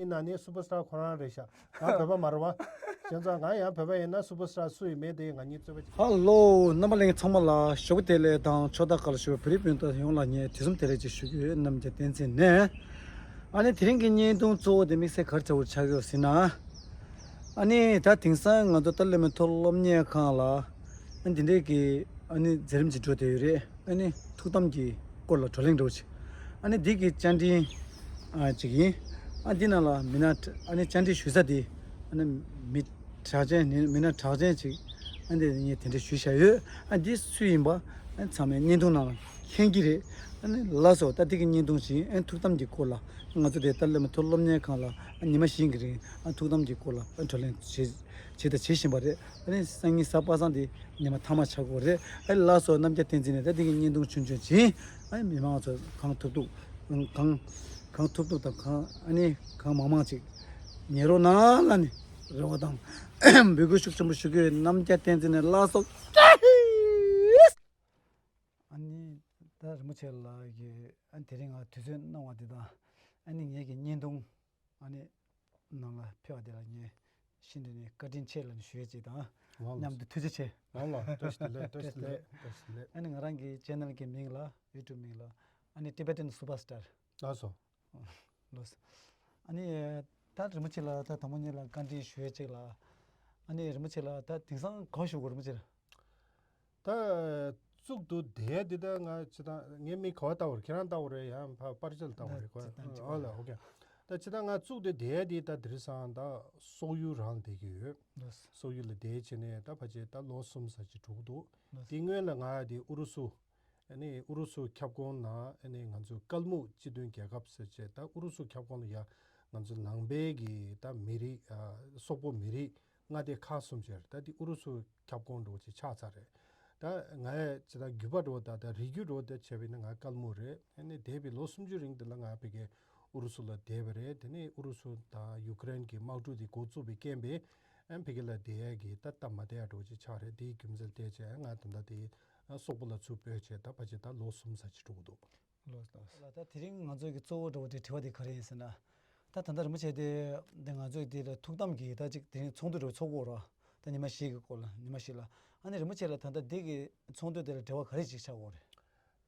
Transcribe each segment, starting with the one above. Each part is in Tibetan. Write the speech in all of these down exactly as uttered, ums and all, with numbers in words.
ན་ནི་སུ་པར་སི་ཊར་ཁོ་རང་རེད་ཤག་ང་བོད་པ་མ་རེད་བ། བྱས་ཙང་ང་ཡང་བོད་པ་ཡིན་ན་སུ་པར་སི་ཊར་སུ་ཡིན་མེད་དེ་ང་གཉིས་རྩོད་པ་བྱེད། ཧ་ལོ། རྣམ་པ་ལྷན་རྒྱས་ཚང་མ་ལ་ཞོགས་པ་བདེ་ལེགས་དང་ཕྱག་དར་བཀྲ་ཤིས་པ། བོད་རིགས་སྤུན་ཟླ་ཡོངས་ལ་ངས་དུས་གསུམ་བདེ་ལེགས་ཅེས་ཞུ་གི་ཡོད། རྣམ་རྒྱལ་བསྟན་འཛིན་ནས། ཨ་ནི་དེ་རིང་གི་བརྙན་ཐུང་གཙོ་བོ་དེ་དམིགས་བསལ་ག་རེ་བྱ་བར་ཆགས་ཡོད་ཟེར་ན། ཨ་ནི་ད་དེང་སང་ང་ཚོ་ཏཱ་ལའི་བླ་མའི་མཐོ་སློབ་གཉེར་ཁང་ལ་ཨ་ནི་དེ་འདྲའི་གི་ཨ་ནི་མཛད་རིམ་ཅིག་འགྲོ་བསྡད་ཡོད་རེད། ཨ་ནི་ཐུགས་དམ་གྱི་སྐོར་ལ་བགྲོ་གླེང་འདྲ་བོ་ཅིག་ཨ་ནི་འདི་གི་བཅར་འདྲི་ཨ་ཅིག་ཡིན། ཨ་འདི་ནང་ལ་མི་སྣ་ཨ་ནི་བཅར་འདྲི་ཞུ་ས་དེ་ཨ་ནི་མི་གྲགས་ཅན་ནི་མི་སྣ་གྲགས་ཅན་ཅིག་ཨ་འདི་ངས་དེ་འདྲ་ཞུས་བཞག་ཡོད། ཨ་འདི་སུ་ཡིན་པ་ཨ་ཚང་མས་བརྙན་ཐུང་ནང་ལ་མཁྱེན་གྱི་རེད། ཨ་ནི་ལགས་སོ། ད་འདི་གི་བརྙན་ཐུང་བཞིན་ཨ་ཐུགས་དམ་གྱི་སྐོར་ལ་ང་ཚོ་དེ་ཏཱ་ལའི་བླ་མའི་མཐོ་སློབ་གཉེར་ཁང་ལ་ཨ་ཉི་མ་བཞི་གི་རིང་ཨ་ཐུགས་དམ་གྱི་སྐོར་ལ་ཨ་བགྲོ་གླེང་བྱེད་བྱེད་དང་བྱེད་བཞིན་པ་རེད། ཨ་ནི་སང་ཉིན་གཟའ་པ་སངས་དེ་ཉི་མ་མཐའ་མ་ཆགས་ཀྱི་ཡོད་རེད། ཨ་ལགས་སོ། རྣམ་རྒྱལ་བསྟན་འཛིན་ནས་ད་འདི་གི་བརྙན་ཐུང་ཆུང་ཆུང་བྱིན། ཨ་མི་མང་ཚོ་གང་ཐུབ་ཐུབ་གང་གང་ཐུབ་ཐུབ་དང་གང་ཨ་ནི་གང་མང་མང་ཅིག་ཉན་རོགས་གནང་ལབ་ནས་རེ་བ་དང་འབོད་སྐུལ་ཤུགས་ཆེན་པོ་ཞུ་གི་ཡོད། རྣམ་རྒྱལ་བསྟན་འཛིན་ནས་ལགས་སོ། ཨ་ནི་ད་རིན་པོ་ཆེ་ལགས་ཀྱིས་ཨ་ནི་དེ་རིང་ང་དུས་ཚོད་གནང་བ་དེ་དང་ཨ་ནི་ངེད་ཀྱི་བརྙན་ཐུང་ཨ་ནི་ནང་ལ་ཕེབས་པ་དེ་ལ་ངས་ཤིན་ཏུ་ནས་བཀའ་དྲིན་ཆེ་ལབ་ནས་ཞུ་ཡས་ཅིག་དང་། ལགས་ལགས། མཉམ་དུ་ཐུགས་རྗེ་ཆེ། ལགས་ལགས། བཀྲ་ཤིས་བདེ་ལེགས། བཀྲ་ཤིས་བདེ་ལེགས། བཀྲ་ཤིས་བདེ་ལེགས། ཨ་ནི་ང་རང་གི་ཅེ་ནལ་གྱི་མིང་ལ་ཡུ་ཊུབ་མིང་ལ་ཨ་ནི་Tibetan Superstar། ལགས་སོ། ལགས་སོ། ཨ་ནི་ད་རིན་པོ་ཆེ་ལ་ད་དང་པོ་ཉིད་ལ་བཀའ་དྲིན་ཞུ་ཡས་ཅིག་ལ། ཨ་ནི་རིན་པོ་ཆེ་ལ་ད་དེང་སང་ག་པར་བཞུགས་ཀྱི་ཡོད། རིན་པོ་ཆེ་ལ། ད་གཙུག་ཏུ་བསྡད་ཡ་འདི་ད་ང་སྤྱིར་བཏང་ངའི་མིང་ག་པར་བཏགས་པ་རེད། ཁྱེད་རང་བཏགས་པ་རེད། ཡང་ཕར་པར་ཅལ་བཏགས་པ་རེད་ཁོ། ད་སྤྱིར་བཏང་ཨ་ལ་ཨོ་ཀེ། ད་སྤྱིར་བཏང་ང་གཙུག་ཏུ་བསྡད་ཡ་འདི་ད་དེང་སང་ད་སོག་ཡུལ་རང་བསྡད་ཀྱི་ཡོད། ལགས་སོ། སོག་ཡུལ་ལ་བསྡད་བྱས་ནས་ད་ཕལ་ཆེར་ད་ལོ་གསུམ་ཙམ་ཅིག་འགྲོ་གི་འདུག། ལགས་སོ། དེ་སྔོན་ལ་ང་དེ་ཨུ་རུ་སུ། ཨ་ནི་ཨུ་རུ་སུ་ཁྱབ་ཁོངས་ནང་ཨ་ནི་ང་ཚོ་ཀལ་མུག་སྤྱི་མཐུན་རྒྱལ་ཁབ་ཟེར་བྱས་ད་ཨུ་རུ་སུ་ཁྱབ་ཁོངས་ལ་ཡ་ང་ཚོ་ནང་པའི་གི་ད་མི་རིགས་ཨ་སོག་པོ་མི་རིགས་མངའ་སྡེ་ཁག་གསུམ་ཅིག་ད་དེ་ཨུ་རུ་སུ་ཁྱབ་ཁོངས་འདྲ་བོ་ཅིག་ཆགས་ཚར་རེད། ད་ང་ཡ་ཅི་ད་རྒྱུད་པ་འདྲ་བོ་ད་ད་རིགས་རྒྱུད་འདྲ་བོ་ད་བྱས་པ་ཡིན་ན་ང་ཀལ་མུག་རེད། ཨ་ནི་འདས་པའི་ལོ་སུམ་ཅུ་རིང་དེ་ལ་ང་ཕ་གི་ཨུ་རུ་སུ་ལ་བསྡད་པ་རེད། དེ་ནས་ཨུ་རུ་སུ་དང་ཡུ་ཀེ་རེན་གྱི་དམག་འཁྲུག་དེ་འགོ་བཙུགས་པའི་རྐྱེན་པས་ཨ་ཕ་གི་ལ་བསྡད་ཡ་གི་ད་སྟབས་མ་བདེ་ཡ་འདྲ་བོ་ཅིག་ཆགས་རེད། དེའི་རྒྱུ་མཚན་བལྟས་བྱས་ང་ད་ལྟ་དེ་སོག་པོ་ལ་ཚུར་སྤོས་བྱས་ད་ཕལ་ཆེར་ད་ལོ་གསུམ་ཙམ་ཅིག་འགྲོ་གི་འདུག། ལགས་སོ། ལགས་ད་དེ་རིང་ང་ཚོའི་གི་གཙོ་བོ་འདྲ་བོ་དེ་དྲི་བ་དེ་ག་རེ་ཡིན་ཟེར་ན། ད་ད་ལྟ་རིན་པོ་ཆེ་དེ་འདི་ང་ཚོའི་དེ་ལ་ཐུགས་དམ་གྱི་ད་ཅིག་དེ་རིང་ཚོགས་འདུ་འདྲ་བོ་ཚོགས་ཀྱི་ཡོད་རེད། ད་ཉི་མ་བཞི་གི་སྐོར་ལ་ཉི་མ་བཞི་ལ། ཨ་ནི་རིན་པོ་ཆེ་ལ་ད་ལྟ་འདི་གི་ཚོགས་འདུ་དེ་ལ་འབྲེལ་བ་ག་རེ་ཅིག་ཆགས་ཀྱི་ཡོད་རེད།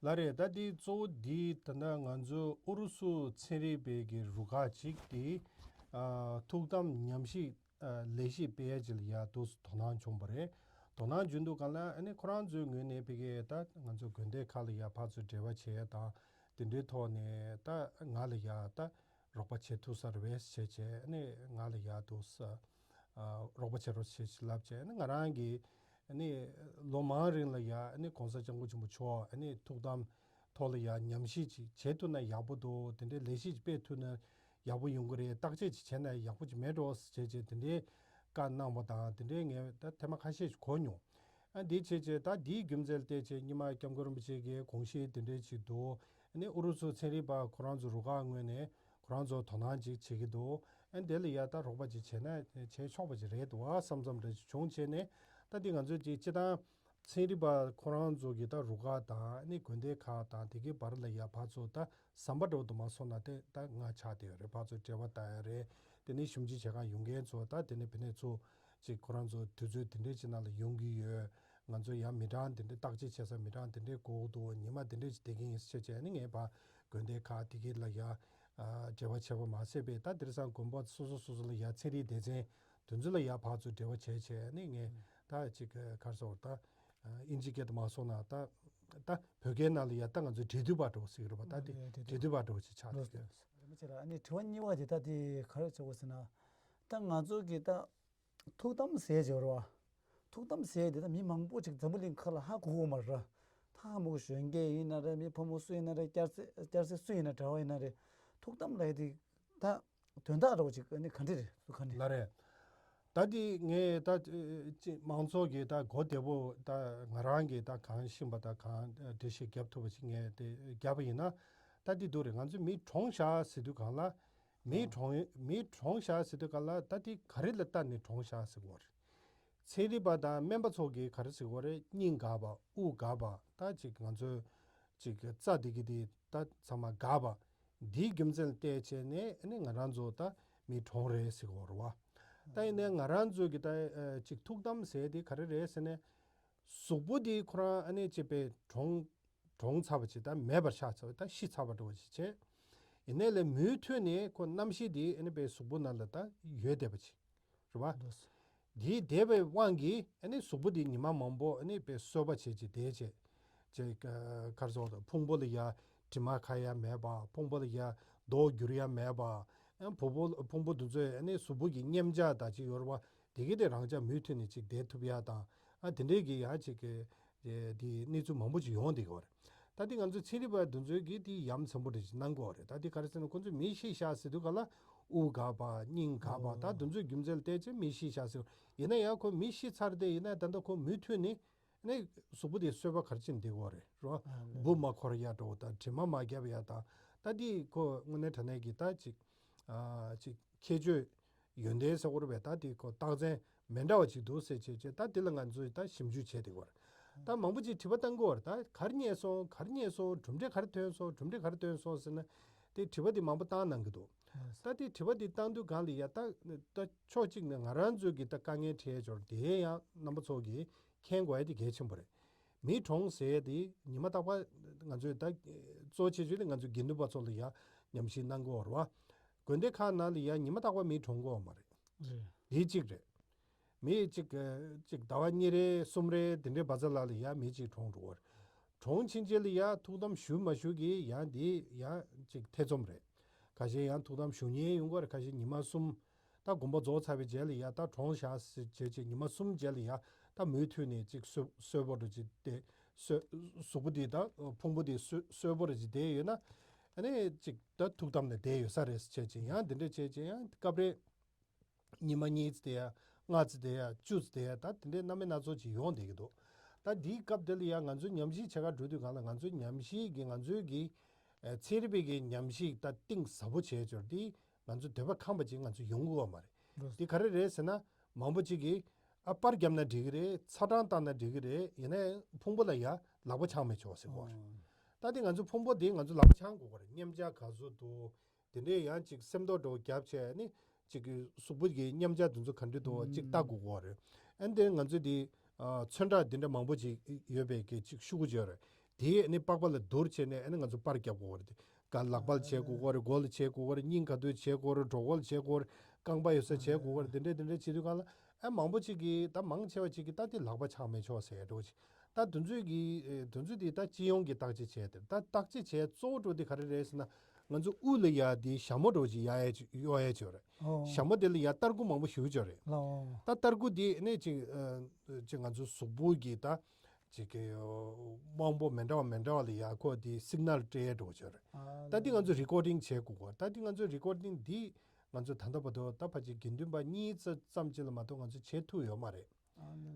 ལགས་རེད། ད་འདི་གཙོ་བོ་འདི་ད་ལྟ་ང་ཚོ་ཨུ་རུ་སུ་ཚན་རིག་པའི་གི་རུ་ཁག་ཅིག་དེ་ཨ་ཐུགས་དམ་ཉམས་ཞིབ་ཨ་ལས་གཞི་སྤེལ་ཡ་ཅིག་ལ་ཡ་འདུག་དོ་སྣང་བྱུང་བ་རེད། དོ་སྣང་བྱུང་དུས་སྒང་ལ་ཨ་ནི་ཁོ་རང་ཚོའི་ངོས་ནས་ཕ་གིའི་ད་ང་ཚོ་དགོན་སྡེ་ཁག་ལ་ཡ་ཕར་ཚུར་འབྲེལ་བ་བྱེད་ཡ་དང་དེ་འདྲའི་ཐོག་ནས་ད་ང་ལ་ཡ་ད་རོགས་པ་བྱེད་ཐུབ་ས་རེད་པས་བྱས་བྱས་ཨ་ནི་ང་ལ་ཡ་འདུག་ས་ཨ་རོགས་པ་བྱེད་རོགས་བྱེད་ཅེས་ལབ་བྱས་ཨ་ནི་ང་རང་གིས་ཨ་ནི་ལོ་མང་རིང་ལ་ཡ་ཨ་ནི་གོང་ས་སྐྱབས་མགོན་ཆེན་པོ་མཆོག་ཨ་ནི་ཐུགས་དམ་ཐོག་ལ་ཡ་ཉམས་ཞིབ་ཅིག་བྱེད་ཐུབ་ན་ཡག་པོ་འདུག། དེ་འདྲའི་ལས་གཞི་ཅིག་སྤེལ་ཐུབ་ན་ཡག་པོ་ཡོང་གི་རེད། བརྟག་དཔྱད་ཅིག་བྱས་ན་ཡག་པོ་ཅིག་མེད་འགྲོ་ཟེར་བྱས་དེ་འདྲའི་བཀའ་གནང་བ་དང་དེ་འདྲའི་ངས་ད་ཐེངས་མ་ཁ་ཤས་ཤིག་གོ་མྱོང་། ཨ་འདི་བྱས་བྱས་ད་འདིའི་རྒྱུ་མཚན་བལྟས་བྱས་སྔོན་མ་སྐྱབས་མགོན་རིན་པོ་ཆེ་གིས་དགོངས་གཞི་དེ་འདྲའི་ཅིག་འདུག། ཨ་ནི་ཨུ་རུ་སུ་ཚན་རིག་པ་ཁོ་རང་ཚོ་རུ་ཁག་ངོས་ནས་ཁོ་རང་ཚོ་དོ་སྣང་ཅིག་བྱེད་ཀྱི་འདུག། ཨ་དེ་ལ་ཡ་ད་རོགས་པ་ཅིག་བྱས་ན་བྱས་ཆོག་པ་ཅིག་རེད་འདུག་བསམ་བསམ་འདྲ་ཅིག་བྱུང་བྱས་ནས་ད་འདི་ང་ཚོས་ཅིག་སྤྱིར་བཏང་ཚན་རིག་པ་ཁོ་རང་ཚོ་གི་ད་རུ་ཁག་དང་ཨ་ནི་དགོན་སྡེ་ཁག་དང་དེ་གའི་བར་ལ་ཡ་ཕར་ཚུར་ད་ཟམ་པ་འདྲ་བོ་དུ་མ་སོང་ན་དེ་ད་ང་ཆགས་བསྡད་ཡོད་རེད། ཕར་ཚུར་འབྲེལ་བ་བཏང་ཡ་རེད། དེ་ནས་ཞིབ་འཇུག་བྱེད་མཁན་ཡོང་མཁན་ཚོ་ད་དེ་ནས་ཕ་ནས་ཚུར་ཅིག་ཁོ་རང་ཚོ་དུས་ཚོད་དེ་འདྲའི་ཅིག་ནང་ལ་ཡོང་གི་ཡོད། ང་ཚོ་ཡང་མི་གྲངས་དེ་འདྲའི་བརྟག་དཔྱད་བྱེད་ས་མི་གྲངས་དེ་འདྲའི་དགོས་འདུག། ཉི་མ་དེ་འདྲའི་ཅིག་བསྡད་ཀྱི་ཡིན་ཟེར་བྱས་ནས་ངས་ཕར་དགོན་སྡེ་ཁག་དེ་གའི་ལ་ཡ་འབྲེལ་བ་བྱས་པ་མ་ཟད་པས་ད་དེང་སང་དགོན་པ་སོ་སོ་སོ་སོ་ལ་ཡ་ཚན་རིག་སྡེ་ཚན་དེ་ཚོ་ལ་ཡ་ཕར་ཚུར་འབྲེལ་བ་བྱས་བྱས་ནས་ངས་ད་ཅིག་ག་རེ་ཟེར་ད་ཨིན་ཇི་སྐད་དུ་མ་སོང་ན་ད་ད་བོད་སྐད་ནང་ལ་ཡ་ད་ང་ཚོ་འབྲེལ་མཐུད་པ་འདྲ་བོ་ཟེར་གྱི་རེད་པ། ད་དེ་འབྲེལ་མཐུད་པ་འདྲ་བོ་ཅིག་ཆགས་ཡོད། རེད་མ་ཆེ་ལ་ཨ་ནི་དྲི་བ་གཉིས་པ་དེ་ད་དེ་ག་རེ་བྱེད་དགོས་ཟེར་ན། ད་ང་ཚོ་གི་ད་ཐུགས་དམ་ཟེར་བྱས་རེད་བ། ཐུགས་དམ་ཟེར་དེ་ད་མི་མང་པོ་ཅིག་འཛམ་བུ་གླིང་ཁ་ལ་ཧ་གོ་གོ་མ་རེད། ཐ་མུག་གཞོན་སྐྱེས་ཡིན་ན་རེད། མི་ཕོ་མོ་སུ་ཡིན་ན་རེད། སྐྱ་སེར་སྐྱ་སེར་སུ་ཡིན་ན་གྲྭ་བ་ཡིན་ན་རེད། ཐུགས་དམ་ལབ་ཡ་དེ་ད་དོན་དག་འདྲ་བོ་ཅིག་ཨ་ནི་ག་འདྲ་རེད་ཁ་ནས། ལགས་རེད། ད་དེ་ངས་ད་ཅི་མང་ཚོགས་ཀྱི་ད་གོ་བདེ་པོ་ད་ང་རང་གིས་ད་གང་ཤེས་པ་ད་གང་འགྲེལ་བཤད་རྒྱབ་ཐུབ་པ་ཞིག་ངས་དེ་རྒྱབ་པ་ཡིན་ན། ད་དེ་འདུག་རེད། ང་ཚོས་མི་གྲོངས་ཤག་ཟེར་དུས་སྒང་ལ། མི་གྲོངས་མི་གྲོངས་ཤག་ཟེར་དུས་སྒང་ལ་ད་དེ་ག་རེ་ལ་ལྟ་ནས་གྲོངས་ཤག་ཟེར་གོ་རེད། ཚན་རིག་པ་དང་སྨན་པ་ཚོ་གིས་ག་རེ་ཟེར་གོ་རེད། སྙིང་འགག་པ་དབུགས་འགག་པ་ད་ཅིག་ང་ཚོའི་ཅིག་རྩ་དེ་གི་དེ་ད་ཚང་མ་འགག་པ། འདིའི་རྒྱུ་མཚན་ལ་བལྟས་བྱས་ནས་ཨ་ནི་ང་རང་ཚོ་ད་ མི་གྲོངས་རེད་ཟེར་གོ་རེད་བ། ད་ཡིན་ནའི་ང་རང་ཚོ་གི་ད་ཅིག་ཐུགས་དམ་ཟེར་དེ་ག་རེ་རེད་ཟེར་ནས། གཟུགས་པོ་དེ་ཁོ་རང་ཨ་ནི་ཅིག་པའི་གྲོངས་གྲོངས་ཚར་བ་ཅིག་ད་མེད་པར་ཆགས་ཚར་བ་ད་ཤི་ཚར་བ་འདྲ་བ་ཅིག་བྱས། ཡིན་ནའི་ལས་མུ་མཐུད་ནས་ཁོ་རྣམ་ཤེས་དེ་ཨ་ནི་པའི་གཟུགས་པོ་ནང་ལ་ད་ཡོད་བསྡད་པ་ཅིག་རེད་བ། འདིའི་བསྡད་པའི་དབང་གིས་ཨ་ནི་གཟུགས་པོ་འདི་ཉི་མ་མང་པོ་ཨ་ནི་པའི་གསོད་པ་བྱེད་ཅིག་བསྡད་བྱས། ཅེས་གར་སོགས་ཕུང་པོ་ལ་ཡ་དྲི་མ་ཁ་ཡ་མེད་པ། ཕུང་པོ་ལ་ཡ་མདོག་འགྱུར་ཡ་མེད་པ། ཨ་ཕུང་པོ་ཕུང་པོ་འདི་ཚོས་ཨ་ནི་གཟུགས་པོ་གི་མཉམ་འཇགས་དང་ཅིག་ཡོད་རེད་བ། དེ་གི་དེ་རང་འཇགས་མུ་མཐུད་ནས་ཅིག་བསྡད་ཐུབ་ཡ་དང་། ཨ་དེ་འདྲས་ཀྱི་ཡ་ཅིག་གི་དེ་གནས་ཚུལ་མང་པོ་ཅིག་ཡོང་བསྡད་ཀྱི་ཡོད་རེད། ད་དེ་ང་ཚོ་ཚན་རིག་པ་འདི་ཚོས་ཀྱིས་དེ་ཡ་མཚན་པོ་འདྲ་ཅིག་གནང་གི་ཡོད་རེད། ད་དེ་ག་རེ་ཟེར་ན་ཁོ་ཚོས་མི་ཤི་ཤག་ཟེར་དུས་ག་ལ་དབུགས་འགག་པ་སྙིང་འགག་པ་ད་འདི་ཚོའི་རྒྱུ་མཚན་ལ་བལྟས་ཚེ་མི་ཤི་ཤག་ཟེར། ཡིན་ན་ཡང་ཁོ་མི་ཤི་ཚར་དེ་ཡིན་ན་ད་ལྟ་ཁོ་མུ་མཐུད་ནས་ནས་གཟུགས་པོ་དེ་གསོད་པ་ག་རེ་བྱེད་བསྡད་ཀྱི་ཡོད་རེད་རོ། འབུ་མ་འཁོར་ཡ་འདྲ་བོ་དང་དྲི་མ་མ་བརྒྱབ་ཡ་དང་། ད་དེ་ཁོ་དངོས་གནས་དྲང་གནས་ཀྱི་ད་ཅིག་ཨ་ཅིག་ཁྱད་ཆོས་ཡོན་ཏན་ཟེར་དགོས་རེད་པས། ད་དེ་ཁོ་རྟགས་མཚན་མི་འདྲ་བ་ཅིག་འདུག་ཟེར་བྱས་བྱས་ད་དེ་ལ་ང་ཚོས་ད་ཞིབ་འཇུག་བྱས་བསྡད་ཀྱི་ཡོད་རེད། ད་མང་པོ་ཅིག་དྲི་བ་བཏང་གི་ཡོད་རེད། ད་ག་རེ་རྙེད་སོང་ག་རེ་རྙེད་སོང་གྲུབ་འབྲས་ག་རེ་ཐོན་སོང་གྲུབ་འབྲས་ག་རེ་ཐོན་སོང་ཟེར་ན། དེ་དྲི་བ་དེ་མང་པོ་བཏང་གནང་གི་འདུག་ད་དེ་དྲི་བ་དེ་བཏང་དུས་སྒང་ལ་ཡ་ད་ད་ཕྱོགས་གཅིག་ནས་ང་རང་ཚོའི་གི་ད་དཀའ་ངལ་འཕྲད་ཡ་ཅིག་ཡོད་རེད། དེ་ཡང་རྣམ་པ་ཚོ་གིས་མཁྱེན་དགོས་ཡ་དེ་གལ་ཆེན་པོ་རེད། མི་གྲོངས་ཟེར་ཡ་དེ་ཉི་མ་རྟག་པར་ང་ཚོས་ད་གཙོ་ཆེ་ཤོས་དེ་ང་ཚོའི་དགེ་འདུན་པ་ཚོ་ལ་ཡ་ཉམས་ཞིབ་གནང་གི་ཡོད་རེད་བ། དགོན་སྡེ་ཁག་ནང་ལ་ཡ་ཉི་མ་རྟག་པར་མི་གྲོངས་གི་ཡོད་མ་རེད། རེད། དེ་གཅིག་རེད། མི་གཅིག་གཅིག་ཟླ་བ་གཉིས་རེ་གསུམ་རེ་དེ་འདྲའི་བར་མཚམས་ལ་ལ་ཡ་མི་གཅིག་གྲོངས་འགྲོ་བར། གྲོངས་ཕྱིན་རྗེས་ལ་ཡ་ཐུགས་དམ་ཞུ་མ་ཞུ་གི་ཡང་འདི་ཡང་གཅིག་ཐེ་ཚོམ་རེད། ཁ་ཤས་ཡང་ཐུགས་དམ་ཞུ་མཁན་ཡོང་གི་རེད། ཁ་ཤས་ཉི་མ་གསུམ། ད་དགོངས་པ་རྫོགས་ཚར་བའི་རྗེས་ལ་ཡ་ད་གྲོངས་བཞག་ཟེར་བྱས་བྱས་ཉི་མ་གསུམ་རྗེས་ལ་ཡ་ད་མུ་མཐུད་ནས་གཅིག་གསོད་གསོད་པོ་རུ་གཅིག་དེ་གསོད་གཟུགས་པོ་འདི་ད་ཕུང་པོ་འདི་གསོད་གསོད་པོ་རུ་གཅིག་བསྡད་ཡོད་ན། ཨ་ནི་གཅིག་ད་ཐུགས་དམ་ནས་བསྡད་ཡོད་ས་རེད་བྱས་བྱས་ཡང་འདི་འདྲ་བྱས་བྱས་ཡང་སྐབས་རེ། ཉི་མ་གཉིས་ཙམ་བསྡད་ཡ། ལྔ་ཙམ་བསྡད་ཡ། བཅུ་ཙམ་བསྡད་ཡ། ད་དེ་འདྲའི་རྣམ་པ་སྣ་ཚོགས་ཅིག་ཡོང་བསྡད་ཀྱི་འདུག་ད་འདིའི་སྐབས་དེ་ལ་ཡང་ང་ཚོས་ཉམས་ཞིབ་བྱེད་གར་འགྲོ་དུས་སྒང་ལ་ང་ཚོའི་ཉམས་ཞིབ་ཀྱི་ང་ཚོའི་གི་ཨ་ཚན་རིག་པའི་གི་ཉམས་ཞིབ་ད་གཏིང་ཟབ་པོ་བྱས་ཆོག་དེ་ང་ཚོ་འདོད་པ་ཁེངས་པ་ཅིག་ང་ཚོ་ཡོང་གི་ཡོད་མ་རེད། འདི་ག་རེ་རེད་ཟེར་ན་མང་པོ་ཅིག་གིས་ཨ་པར་བརྒྱབ་ན་འགྲིག་གི་རེད། ཚ་གྲང་བཏང་ན་འགྲིག་གི་རེད། ཡིན་ནའི་ཕུང་པོ་ལ་ཡ་ལག་པ་འཆང་མི་ཆོག་ཟེར་གོ་རེད། ད་དེ་ང་ཚོ་ཕུང་པོ་དེ་ང་ཚོ་ལག་པ་འཆང་དགོས་གོ་རེད། མཉམ་འཇགས་ག་ཚོད་འདུག་དེ་འདྲའི་ཡང་ཅིག་སེམས་ཐོག་འགྲོ་རྒྱབ་བྱས་ནི་ཅིག་གི་གཟུགས་པོ་གི་མཉམ་འཇགས་དེ་ཚོ་ག་འདྲ་འདུག་ཅིག་ལྟ་དགོས་ཀྱི་ཡོད་རེད། ཨ་ནི་དེ་ང་ཚོས་དེ་ཨ་ཚོན་ཁྲ་དེ་འདྲ་མང་པོ་ཅིག་ཡོད་པའི་གི་ཅིག་ཤུ་གུ་ཅིག་ཡོད་རེད། དེ་ནི་པགས་པ་ལ་བསྡུར་བྱས་ནས་ཨ་ནི་ང་ཚོ་པར་རྒྱབ་དགོས་ཀྱི་ཡོད་རེད། དེ་ག་ལག་པ་ལ་བྱེད་དགོས་ཀྱི་ཡོད་རེད། མགོ་ལ་བྱེད་དགོས་ཀྱི་ཡོད་རེད། སྙིང་ག་དུས་བྱེད་དགོས་རེད། གྲོད་ཁོག་ལ་བྱེད་དགོས་རེད། རྐང་པ་ཡོད་ས་བྱེད་དགོས་ཀྱི་ཡོད་རེད། དེ་འདྲ་དེ་འདྲ་བྱེད་དུས་གང་ལ་ཨ་མང་པོ་ཅིག་གིས་ད་མང་ཆེ་བ་ཅིག་གིས་ད་དེ་ལག་པ་འཆང་མི་ཆོག་ཟེར་འགྲོ་ཅིག་ད་དེ་ཚོའི་གི་ཨེ་དེ་ཚོ་དེ་ད་སྤྱི་ཡོངས་ཀྱི་བརྟག་དཔྱད་བྱས་ཏེ་ད་བརྟག་དཔྱད་བྱས་གཙོ་བོ་འགྲོ་དེ་ག་རེ་རེད་ཟེར་ན་ང་ཚོ་དབུགས་ལ་ཡ་དེ་ཞྭ་མོ་འགྲོ་ཅིག་གཡར་ཡ་ཅིག་གཡོག་ཡ་ཅིག་ཡོད་རེད། ཨོ། ཞྭ་མོ་དེ་ལ་ཡ་ཏར་ཁུ་མང་པོ་ཞིག་ཡོད་རེད། ལའོ། ད་ཏར་ཁུ་དེ་ནས་ཅིག་ཨ་ཅིག་ང་ཚོ་གཟུགས་པོ་གི་ད་ཅིག་གི་དབང་པོ་མི་འདྲ་བ་མི་འདྲ་བ་ལ་ཡ་ཁོ་དེ་སིག་ནལ་སྤྲད་ཡ་འགྲོ་ཅིག་ཡོད་རེད། ཨ་ད་དེ་ང་ཚོ་རི་ཀོར་ཌིང་བྱེད་དགོས་གོ་ད་དེ་ང་ཚོ་རི་ཀོར་ཌིང་དེ་ང་ཚོ་ད་ལྟ་བར་དུ་ད་ཕལ་ཆེར་དགེ་འདུན་པ་གཉིས་ཙམ་ཙམ་ཅིག་ལ་མ་གཏོགས་ང་ཚོ་བྱེད་ཐུབ་ཡོད་མ་རེད།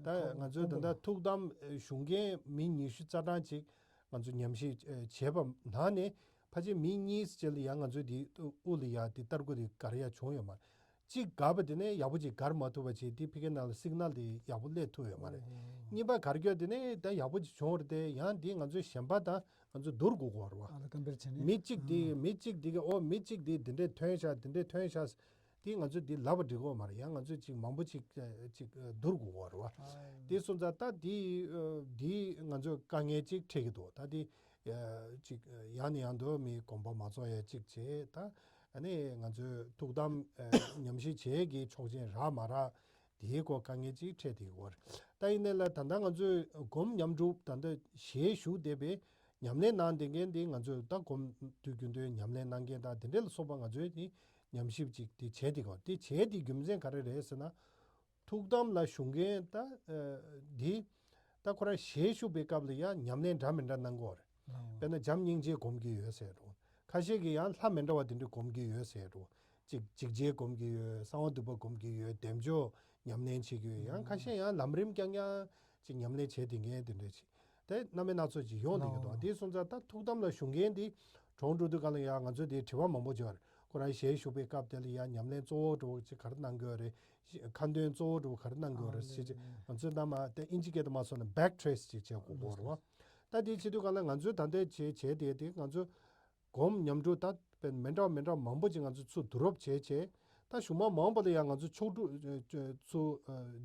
ད་ང་ཚོའི་ད་ལྟ་ཐུགས་དམ་ཞུ་མཁན་མི་ཉི་ཤུ་རྩ་གྲངས་ཅིག་ང་ཚོ་ཉམས་ཞིབ་བྱས་པ་ནང་ནས་ཕལ་ཆེར་མི་གཉིས་ཅིག་ལ་ཡང་ང་ཚོའི་དེ་དབུགས་ལ་ཡ་དེ་ཏར་ཁུ་དེ་ག་རེ་ཡ་བྱུང་ཡོད་མ་རེད། གཅིག་འགག་པ་དེ་ནས་ཡག་པོ་ཅིག་འགག་མ་ཐུབ་པ་བྱས་དེ་ཕ་གིའི་ནང་ལ་སིག་ནལ་དེ་ཡག་པོ་སླེབས་ཐུབ་ཡོད་མ་རེད། གཉིས་པ་ག་རེ་སྐྱོ་དེ་ནས་ད་ཡག་པོ་ཅིག་བྱུང་བ་རེད་དེ་ཡང་དེ་ང་ཚོའི་གཞན་པ་དང་ང་ཚོ་བསྡུར་དགོས་ཀྱི་ཡོད་རེད་བ། ཨ་ལ་ཀམ་པེར་བྱས་ནས། མི་གཅིག་དེ་མི་གཅིག་དེ་གི་ཨོ་མི་གཅིག་དེ་དེ་འདྲས་ཐོན་ཤག་དེ་འདྲས་ཐོན་ཤག་དེ་ང་ཚོས་དེ་ལབ་པ་འགྲིག་གི་ཡོད་མ་རེད། ཡང་ང་ཚོས་ཅིག་མང་པོ་ཅིག་ཅིག་བསྡུར་དགོས་ཀྱི་ཡོད་རེད་བ། དེ་སོང་ཙང་ད་དེ་དེ་ང་ཚོས་དཀའ་ངལ་ཅིག་འཕྲད་ཀྱི་འདུག་ད་དེ་ཅིག་ཡང་ནས་ཡང་དུ་མི་གོམ་པ་མ་ཚོགས་ཡ་ཅིག་བྱས་ད་ཨ་ནི་ང་ཚོས་ཐུགས་དམ་ཉམས་ཞིབ་བྱེད་ཀྱི་ཆོག་མཆན་རག་མ་རག་དེའི་སྐོར་དཀའ་ངལ་ཅིག་འཕྲད་དེ་ཡོད་རེད། ད་ཡིན་ནའི་ལ་ད་ལྟ་ང་ཚོས་སྒོམ་ཉམས་སྒྲུབ་ད་ལྟ་ཞལ་བཞུགས་བསྡད་པའི་ཉམས་ལེན་གནང་བསྡད་མཁན་དེ་ང་ཚོས་ད་སྒོམ་དུས་རྒྱུན་དུ་ཉམས་ལེན་གནང་མཁན་དང་དེ་འདྲ་ལ་སོགས་པ་ང་ཚོས་དེ་ཉམས་ཞིབ་ཅིག་དེ་བྱས་དེ་གོ་དེ་བྱས་དེ་རྒྱུ་མཚན་ག་རེ་རེད་ཟེར་ན། ཐུགས་དམ་ལ་བཞུགས་མཁན་ད་འདི་ད་ཁོ་རང་ཞལ་བཞུགས་པའི་སྐབས་ལ་ཡང་ཉམས་ལེན་འདྲ་མི་འདྲ་གནང་གི་ཡོད་རེད། དཔེར་ན་བྱམས་སྙིང་རྗེ་སྒོམ་གྱི་ཡོད་ཟེར་འགྲོ། ཁ་ཤས་ཀྱིས་ཡང་ལྷ་མི་འདྲ་བ་དེ་འདྲ་སྒོམ་གྱི་ཡོད་ཟེར་འགྲོ། གཅིག་འཇིགས་བྱེད་སྒོམ་གྱི་ཡོད། གསང་བ་འདུས་པ་སྒོམ་གྱི་ཡོད། བདེ་མཆོག་ཉམས་ལེན་བྱེད་ཀྱི་ཡོད། ཡང་ཁ་ཤས་ཡང་ལམ་རིམ་རྐྱང་རྐྱང་ཅིག་ཉམས་ལེན་བྱས་དེ་ངས་དེ་འདྲ་ཅིག་དེ་རྣམ་པ་སྣ་ཚོགས་ཅིག་ཡོང་བསྡད་ཀྱི་འདུག་དེ་སོང་ཙང་ད་ཐུགས་དམ་ལ་བཞུགས་མཁན་དེ་གྲོངས་འགྲོ་དུས་གང་ལ་ཡང་ང་ཚོས་དེ་དྲི་བ་མང་པོ་བྱུང་བ་རེད། ཁོ་རང་ཞལ་བཞུགས་པའི་སྐབས་དེ་ལ་ཡང་ཉམས་ལེན་གཙོ་བོ་འདྲ་བོ་ཅིག་ག་རེ་གནང་གི་ཡོད་རེད། ཁ་འདོན་གཙོ་བོ་འདྲ་བོ་ག་རེ་གནང་གི་ཡོད་རེད་ཟེར་ཅིག་ང་ཚོས་ནམ་དེ་ཨིན་ཇི་སྐད་དུ་མ་སོང་ན་back trace་ཅིག་བྱེད་དགོས་ཀྱི་རེད་བ། ད་དེ་བྱེད་དུས་གང་ལ་ང་ཚོས་ད་ལྟའི་བྱེད་བྱེད་དེ་དེ་ང་ཚོས་སྒོམ་ཉམས་སྒྲུབ་ད་དཔེ་མི་འདྲ་བ་མི་འདྲ་བ་མང་པོ་ཅིག་ང་ཚོས་ཚུར་བསྡུ་རུབ་བྱས་བྱས་ ད་གཞུག་མ་མ་འོངས་པ་ལ་ཡང་ང་ཚོ་ཕྱོགས་སྒྲིག་ཚུ་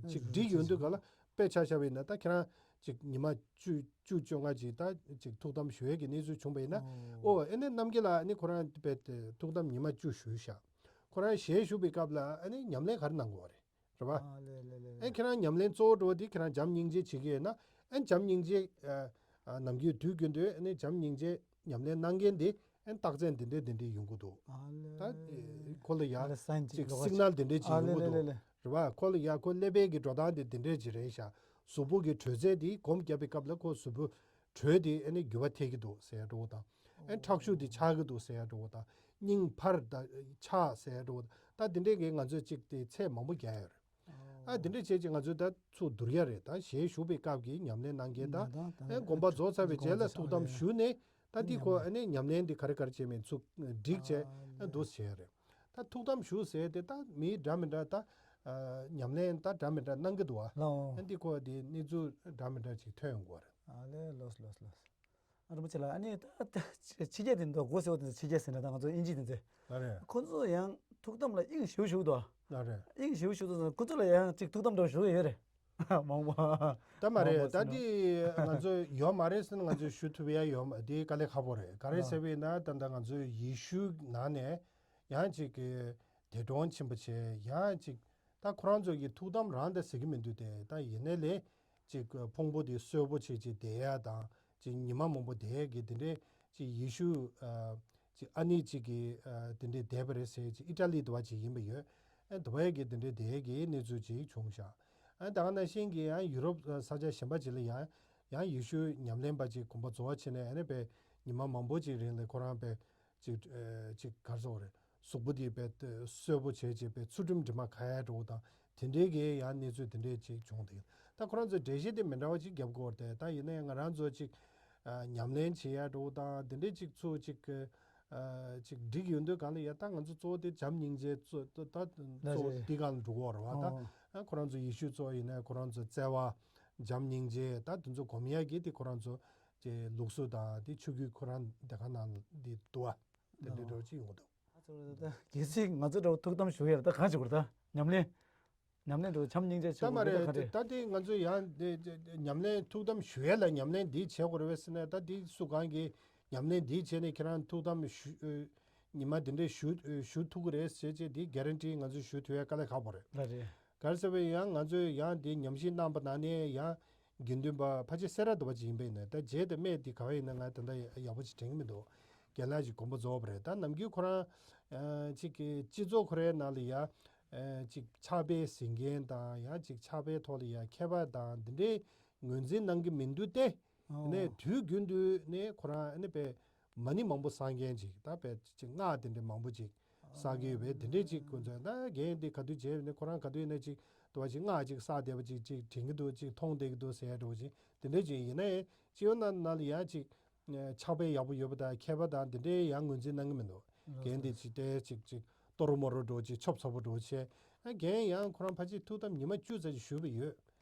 ཅིག་སྒྲིག་ཡོང་དུས་ག་ལ་དཔེ་ཆ་བཞག་པ་ཡིན་ན། ད་ཁྱེད་རང་ཅིག་ཉི་མ་བཅུ་བཅུ་བཅོ་ལྔ་ཅིག་ད་ཅིག་ཐུགས་དམ་བཞུགས་ཡས་ཀྱི་གནས་ཚུལ་བྱུང་པ་ཡིན་ན། ཨོ་ཨེ་ནས་རྣམ་རྒྱལ་ལགས་ཨ་ནི་ཁོ་རང་དཔེ་ཐུགས་དམ་ཉི་མ་བཅུ་བཞུགས་ཤག་ཁོ་རང་ཞལ་བཞུགས་པའི་སྐབས་ལ་ཨ་ནི་ཉམས་ལེན་ག་རེ་གནང་དགོས་པ་རེད། རེད་པ། ཨ་ལེ་ལེ་ལེ་ལེ། ཨེ་ཁྱེད་རང་ཉམས་ལེན་གཙོ་བོ་འགྲོ་བ་དེ་ཁྱེད་རང་བྱམས་སྙིང་རྗེ་བྱེད་ཀྱི་ཡོད་ན། ཨེ་བྱམས་སྙིང་རྗེ་ཨ་ཨ་ནམ་རྒྱུན་དུས་རྒྱུན་དུ་ཨེ་ནི་བྱམས་སྙིང་རྗེ་ཉམས་ལེན་གནང་མཁན་དེ་ཨེ་རྟགས་མཚན་འདི་འདྲས་འདི་འདྲས་ཡོང་གི་འདུག་ཨ་ལེ། ད་ཨེ་ཁོ་ལ་ཡ་ཨ་ལེ་སའིན་ཅིག་ཅིག་ལོག་སིག་ནལ་འདི་འདྲས་ཅིག་ཨ་ཡོང་ལེ་གི་ལེ་ལེ་འདུག་ལེ། རེད་པ། ཁོ་ལ་ཡ་ཁོ་ཀླད་པའི་གི་འགྲོ་སྟངས་དེ་འདི་འདྲས་ཅིག་རེད་ཤག་གཟུགས་པོ་གི་དྲོད་ཚད་དེ་སྒོམ་བརྒྱབ་པའི་སྐབས་ལ་ཁོ་གཟུགས་པོ་དྲོད་དེ་ཨེ་ནི་འགྱུར་བ་ཐེབས་ཀྱི་འདུག་ཟེར་ཡ་འདྲ་བོ་དང་། ཨེ་ཁྲག་ཤུགས་དེ་ཆག་གི་འདུག་ཟེར་ཡ་འདྲ་བོ་དང་། སྙིང་འཕར་ད་ཆག་ཟེར་ཡ་འདྲ་བོ་དང་། ད་དེ་འདྲས་ཀྱི་ང་ཚོས་ཅིག་དེ་ཚད་མང་པོ་རྒྱག་ཡ་རེད། ཨ་དེ་འདྲས་བྱས་ཅིག་ང་ཚོས་ད་ཚུར་བསྡུར་ཡ་རེད། ད་ཞལ་བཞུགས་པའི་སྐབས་ཀྱི་ཉམས་ལེན་གནང་མཁན་དང་། ཨེ་དགོངས་པ་རྫོགས་ཚར་བའི་རྗེས་ལ་ཐུགས་དམ་བཞུགས་ནས། ད་འདི་ཁོ་ཨ་ནི་ཉམས་ལེན་འདི་ག་རེ་ག་རེ་བྱས་མིན་ཚུར་སྒྲིག་བྱས་ཨ་འདུག་བྱས་ཡ་རེད། ད་ཐུགས་དམ་བཞུགས་ཟེར་དེ་ད་མི་འདྲ་མི་འདྲ་ད་ཨ་ཉམས་ལེན་ད་འདྲ་མི་འདྲ་གནང་གི་འདུག་བ། ལའོ། ཨ་འདི་ཁོ་དེ་གནས་ཚུལ་འདྲ་མི་འདྲ་ཅིག་ཐོན་ཡོང་གི་རེད། ཨ་ལེ་ལོས་ལོས་ལོས། ཨ་རིན་པོ་ཆེ་ལགས། ཨ་ནི་ད་ད་ཕྱི་རྒྱལ་དེ་འདུག་གོ་ཟེར་བ་དེ་ཚོ་ཕྱི་རྒྱལ་ཟེར་ན་ད་ང་ཚོ་དབྱིན་ཇི་དེ་ཚོས། ཨ་རེད། ཁོ་ཚོ་ཡང་ཐུགས་དམ་ལ་དབྱིངས་ཞེ་པོ་ཞུགས་འདུག་ཨ་རེད། དབྱིངས་ཞེ་པོ་ཞུགས་འདུག་ཁོ་ཚོ་ལ་ཡང་ཅིག་ཐུགས་དམ་འདྲ་བོ་ཞུགས་ཡོད་རེད། མང་པོ། ད་མ་རེད། མང་པོ་ད་ཟེར་ན་དེ་ང་ཚོ་ཡོད་མ་རེད་ཟེར་ན་ང་ཚོས་ཞུ་ཐུབ་ཡ་ཡོད་མ་དེ་དཀའ་ལས་ཁག་པོ་རེད། ག་རེ་ཟེར་བས་ན་ད་ལྟ་ང་ཚོའི་ཡེ་ཤུའི་ནང་ནས་ཡང་ཅིག་གི་འདས་གྲོངས་ཕྱིན་པ་བྱས་ཡང་ཅིག་ད་ཁོ་རང་ཚོ་གི་ཐུགས་དམ་རང་དེ་ཟེར་གི་མི་འདུག་སྟེ། ད་ཡིན་ནའི་ལས་ཅིག་ཕུང་པོ་དེ་གསོལ་པོ་བྱས་ཅིག་བསྡད་ཡ་དང་། ཅིག་ཉི་མ་མང་པོ་བསྡད་ཡ་གི་དེ་འདྲས་ཅིག་ཡེ་ཤུ་ཨ་ཅིག་ཨ་ནེ་ཅིག་གི་ཨ་དེ་འདྲས་བསྡད་པ་རེད་ཟེར། ཅིག་ཨི་ཊ་ལི་དུ་བ་ཅིག་ཡིན་པ་ཡོད། ཨ་དུ་བ་གི་དེ་འདྲས་བསྡད་ཡ་གི་གནས་ཚུལ་ཅིག་བྱུང་ཤག་ཨ་ད་ག་ནང་བཞིན་གྱི་ཡང་ཡུ་རོབ་ས་ཆ་གཞན་པ་ཅིག་ལ་ཡང་ཡང་ཡེ་ཤུ་ཉམས་ལེན་པ་ཅིག་དགོངས་པ་རྫོགས་པ་བྱས་ནས་ཨ་ནི་པའི་ཉི་མ་མང་པོ་ཅིག་རིང་ལ་ཁོ་རང་པའི་ཅིག་ཨ་ཅིག་ག་རེ་ཟེར་དགོས་རེད། གཟུགས་པོ་དེ་བས་གསོལ་པོ་བྱས་བྱས་པའི་ཚུལ་ཁྲིམས་དྲི་མ་ག་ཡ་འགྲོ་དང་། དེ་འདྲའི་གི་ཡང་གནས་ཚུལ་དེ་འདྲའི་ཅིག་བྱུང་དེ། ད་ཁོ་རང་ཚོའི་འགྲེལ་བཤད་དེ་མི་འདྲ་བ་ཅིག་རྒྱབ་དགོས་རེད་དེ། ད་ཡིན་ནའི་ང་རང་ཚོ་ཅིག་ཨ་ཉམས་ལེན་བྱེད་ཡ་འགྲོ་དང་དེ་འདྲའི་ཅིག་ཚུལ་ཅིག་གི་ཨ་ཅིག་སྒྲིག་ཡོང་དུས་གང་ལ་ཡ་ད་ང་ཚོ་གཙོ་བོ་དེ་བྱམས་སྙིང་རྗེ་གཙོ་ད་ད་གཙོ་བོ་དེ་གང་ལ་འགྲོ་དགོས་རེད་བ། ད་ཨ་ཁོ་རང་ཚོ་ཡེ་ཤུ་གཙོ་བོ་ཡིན་ནའི་ཁོ་རང་ཚོ་བརྩེ་བ་བྱམས་སྙིང་རྗེ་ད་དེ་ཚོ་སྒོམ་ཡ་གི་དེ་ཁོ་རང་ཚོ་ཅིག་ལུགས་སྲོལ་དང་དེ་ཆོས་བརྒྱུད་ཁོ་རང་དེ་ག་ནང་དེ་འདུག་བ། དེ་འདྲའི་འགྲོ་ཅིག་ཡོང་གི་འདུག་ཨ་ཚོ་ད་གལ་སྲིད་ང་ཚོ་འདྲ་བོ་ཐུགས་དམ་བཞུགས་ཡས་ལ་ད་གང་བྱེད་དགོས་རེད། ད་ཉམས་ལེན། ཉམས་ལེན་འདྲ་བོ་བྱམས་སྙིང་རྗེ་ད་བྱེད་མ་དགོས་རེད། ད་རེད། ག་རེད། ད་དེ་ང་ཚོ་ཡང་དེ་ཉམས་ལེན་ཐུགས་དམ་བཞུགས་ཡས་ལ་ཉམས་ལེན་འདི་བྱེད་དགོས་རེད་པས་ཟེར་ནས། ད་དེ་སུ་གང་གིས་ཉམས་ལེན་འདི་བྱས་ནས་ཁྱེད་རང་ཐུགས་དམ་བཞུགས་ཉི་མ་འདི་འདྲས་བཞུགས་བཞུགས་ཐུབ་ཀྱི་རེད་ཟེར་བྱས་དེ་གེ་རན་ཊི་ང་ཚོས་ཞུ་ཐུབ་ཡས་དཀའ་ལས་ཁག་པོ་རེད། ད་རེད། ག་རེ་ཟེར་བས་ཡང་ང་ཚོས་ཡང་དེ་ཉམས་ཞིབ་གནང་པ་ནང་ནས་ཡང་དགེ་འདུན་པ་ཕལ་ཆེར་སེ་ར་དུ་བ་ཅིག་ཡིན་པས་ནས། ད་རྗེས་དེ་སྨད་དེ་ག་བ་ཡིན་ན་ང་ད་ལྟ་ཡག་པོ་ཅིག་དྲན་གྱི་མི་འདུག་རྒན་ལགས་ཀྱིས་དགོངས་པ་རྫོགས་པ་རེད། ད་ནམ་རྒྱུན་ཁོ་རང་ཨ་ཅིག་གི་སྤྱི་ཚོགས་ཁོ་རའི་ནང་ལ་ཡ་ཨ་ཅིག་ཕྱག་དཔེ་གཟིགས་མཁན་དང་ཡང་ཅིག་ཕྱག་དཔེའི་ཐོག་ལ་ཡ་མཁས་པ་དང་འདི་འདྲའི་ངོས་འཛིན་གནང་གི་མི་འདུག་སྟེ། ཨོ། ནས་དུས་རྒྱུན་དུ་ནས་ཁོ་རང་ཨ་ནི་པའི་མ་ཎི་མང་པོ་བསགས་མཁན་ཅིག་ད་པའི་ཅིག་སྔགས་དེ་འདྲའི་མང་པོ་ཅིག་བསགས་ཀྱི་ཡོད་པས། དེ་འདྲའི་ཅིག་ཁོ་ཚོས་ད་རྒན་དེ་ག་དུས་བྱས་ནས་ཁོ་རང་ག་དུས་ཡིན་ན་ཅིག་དུ་བ་ཅིག་སྔགས་ཅིག་བསགས་བསྡད་པ་ཅིག་ཅིག་དྲན་གྱི་འདུག་ཅིག་མཐོང་བསྡད་ཀྱི་འདུག་ཟེར་ཡ་འདྲ་བོ་ཅིག་དེ་འདྲའི་ཅིག་ཡིན་ནའི་སྤྱི་ཡོངས་ནང་ནང་ལ་ཡང་ཅིག་ཕྱག་དཔེ་ཡག་པོ་ཡོད་པ་དང་མཁས་པ་དང་འདི་འདྲའི་ཡང་ངོས་འཛིན་གནང་གི་མི་འདུག་རྒན་འདི་ཅིག་དེ་ཅིག་ཅིག་ཏོ་རོ་མོ་རོ་འགྲོ་ཅིག་ཆོབ་ཚ་པོ་འགྲོ་བྱས། ཨ་རྒན་ཡང་ཁོ་རང་ཕལ་ཆེར་ཐུགས་དམ་ཉི་མ་བཅུ་ཙམ་ཅིག་བཞུགས་པ་ཡོད།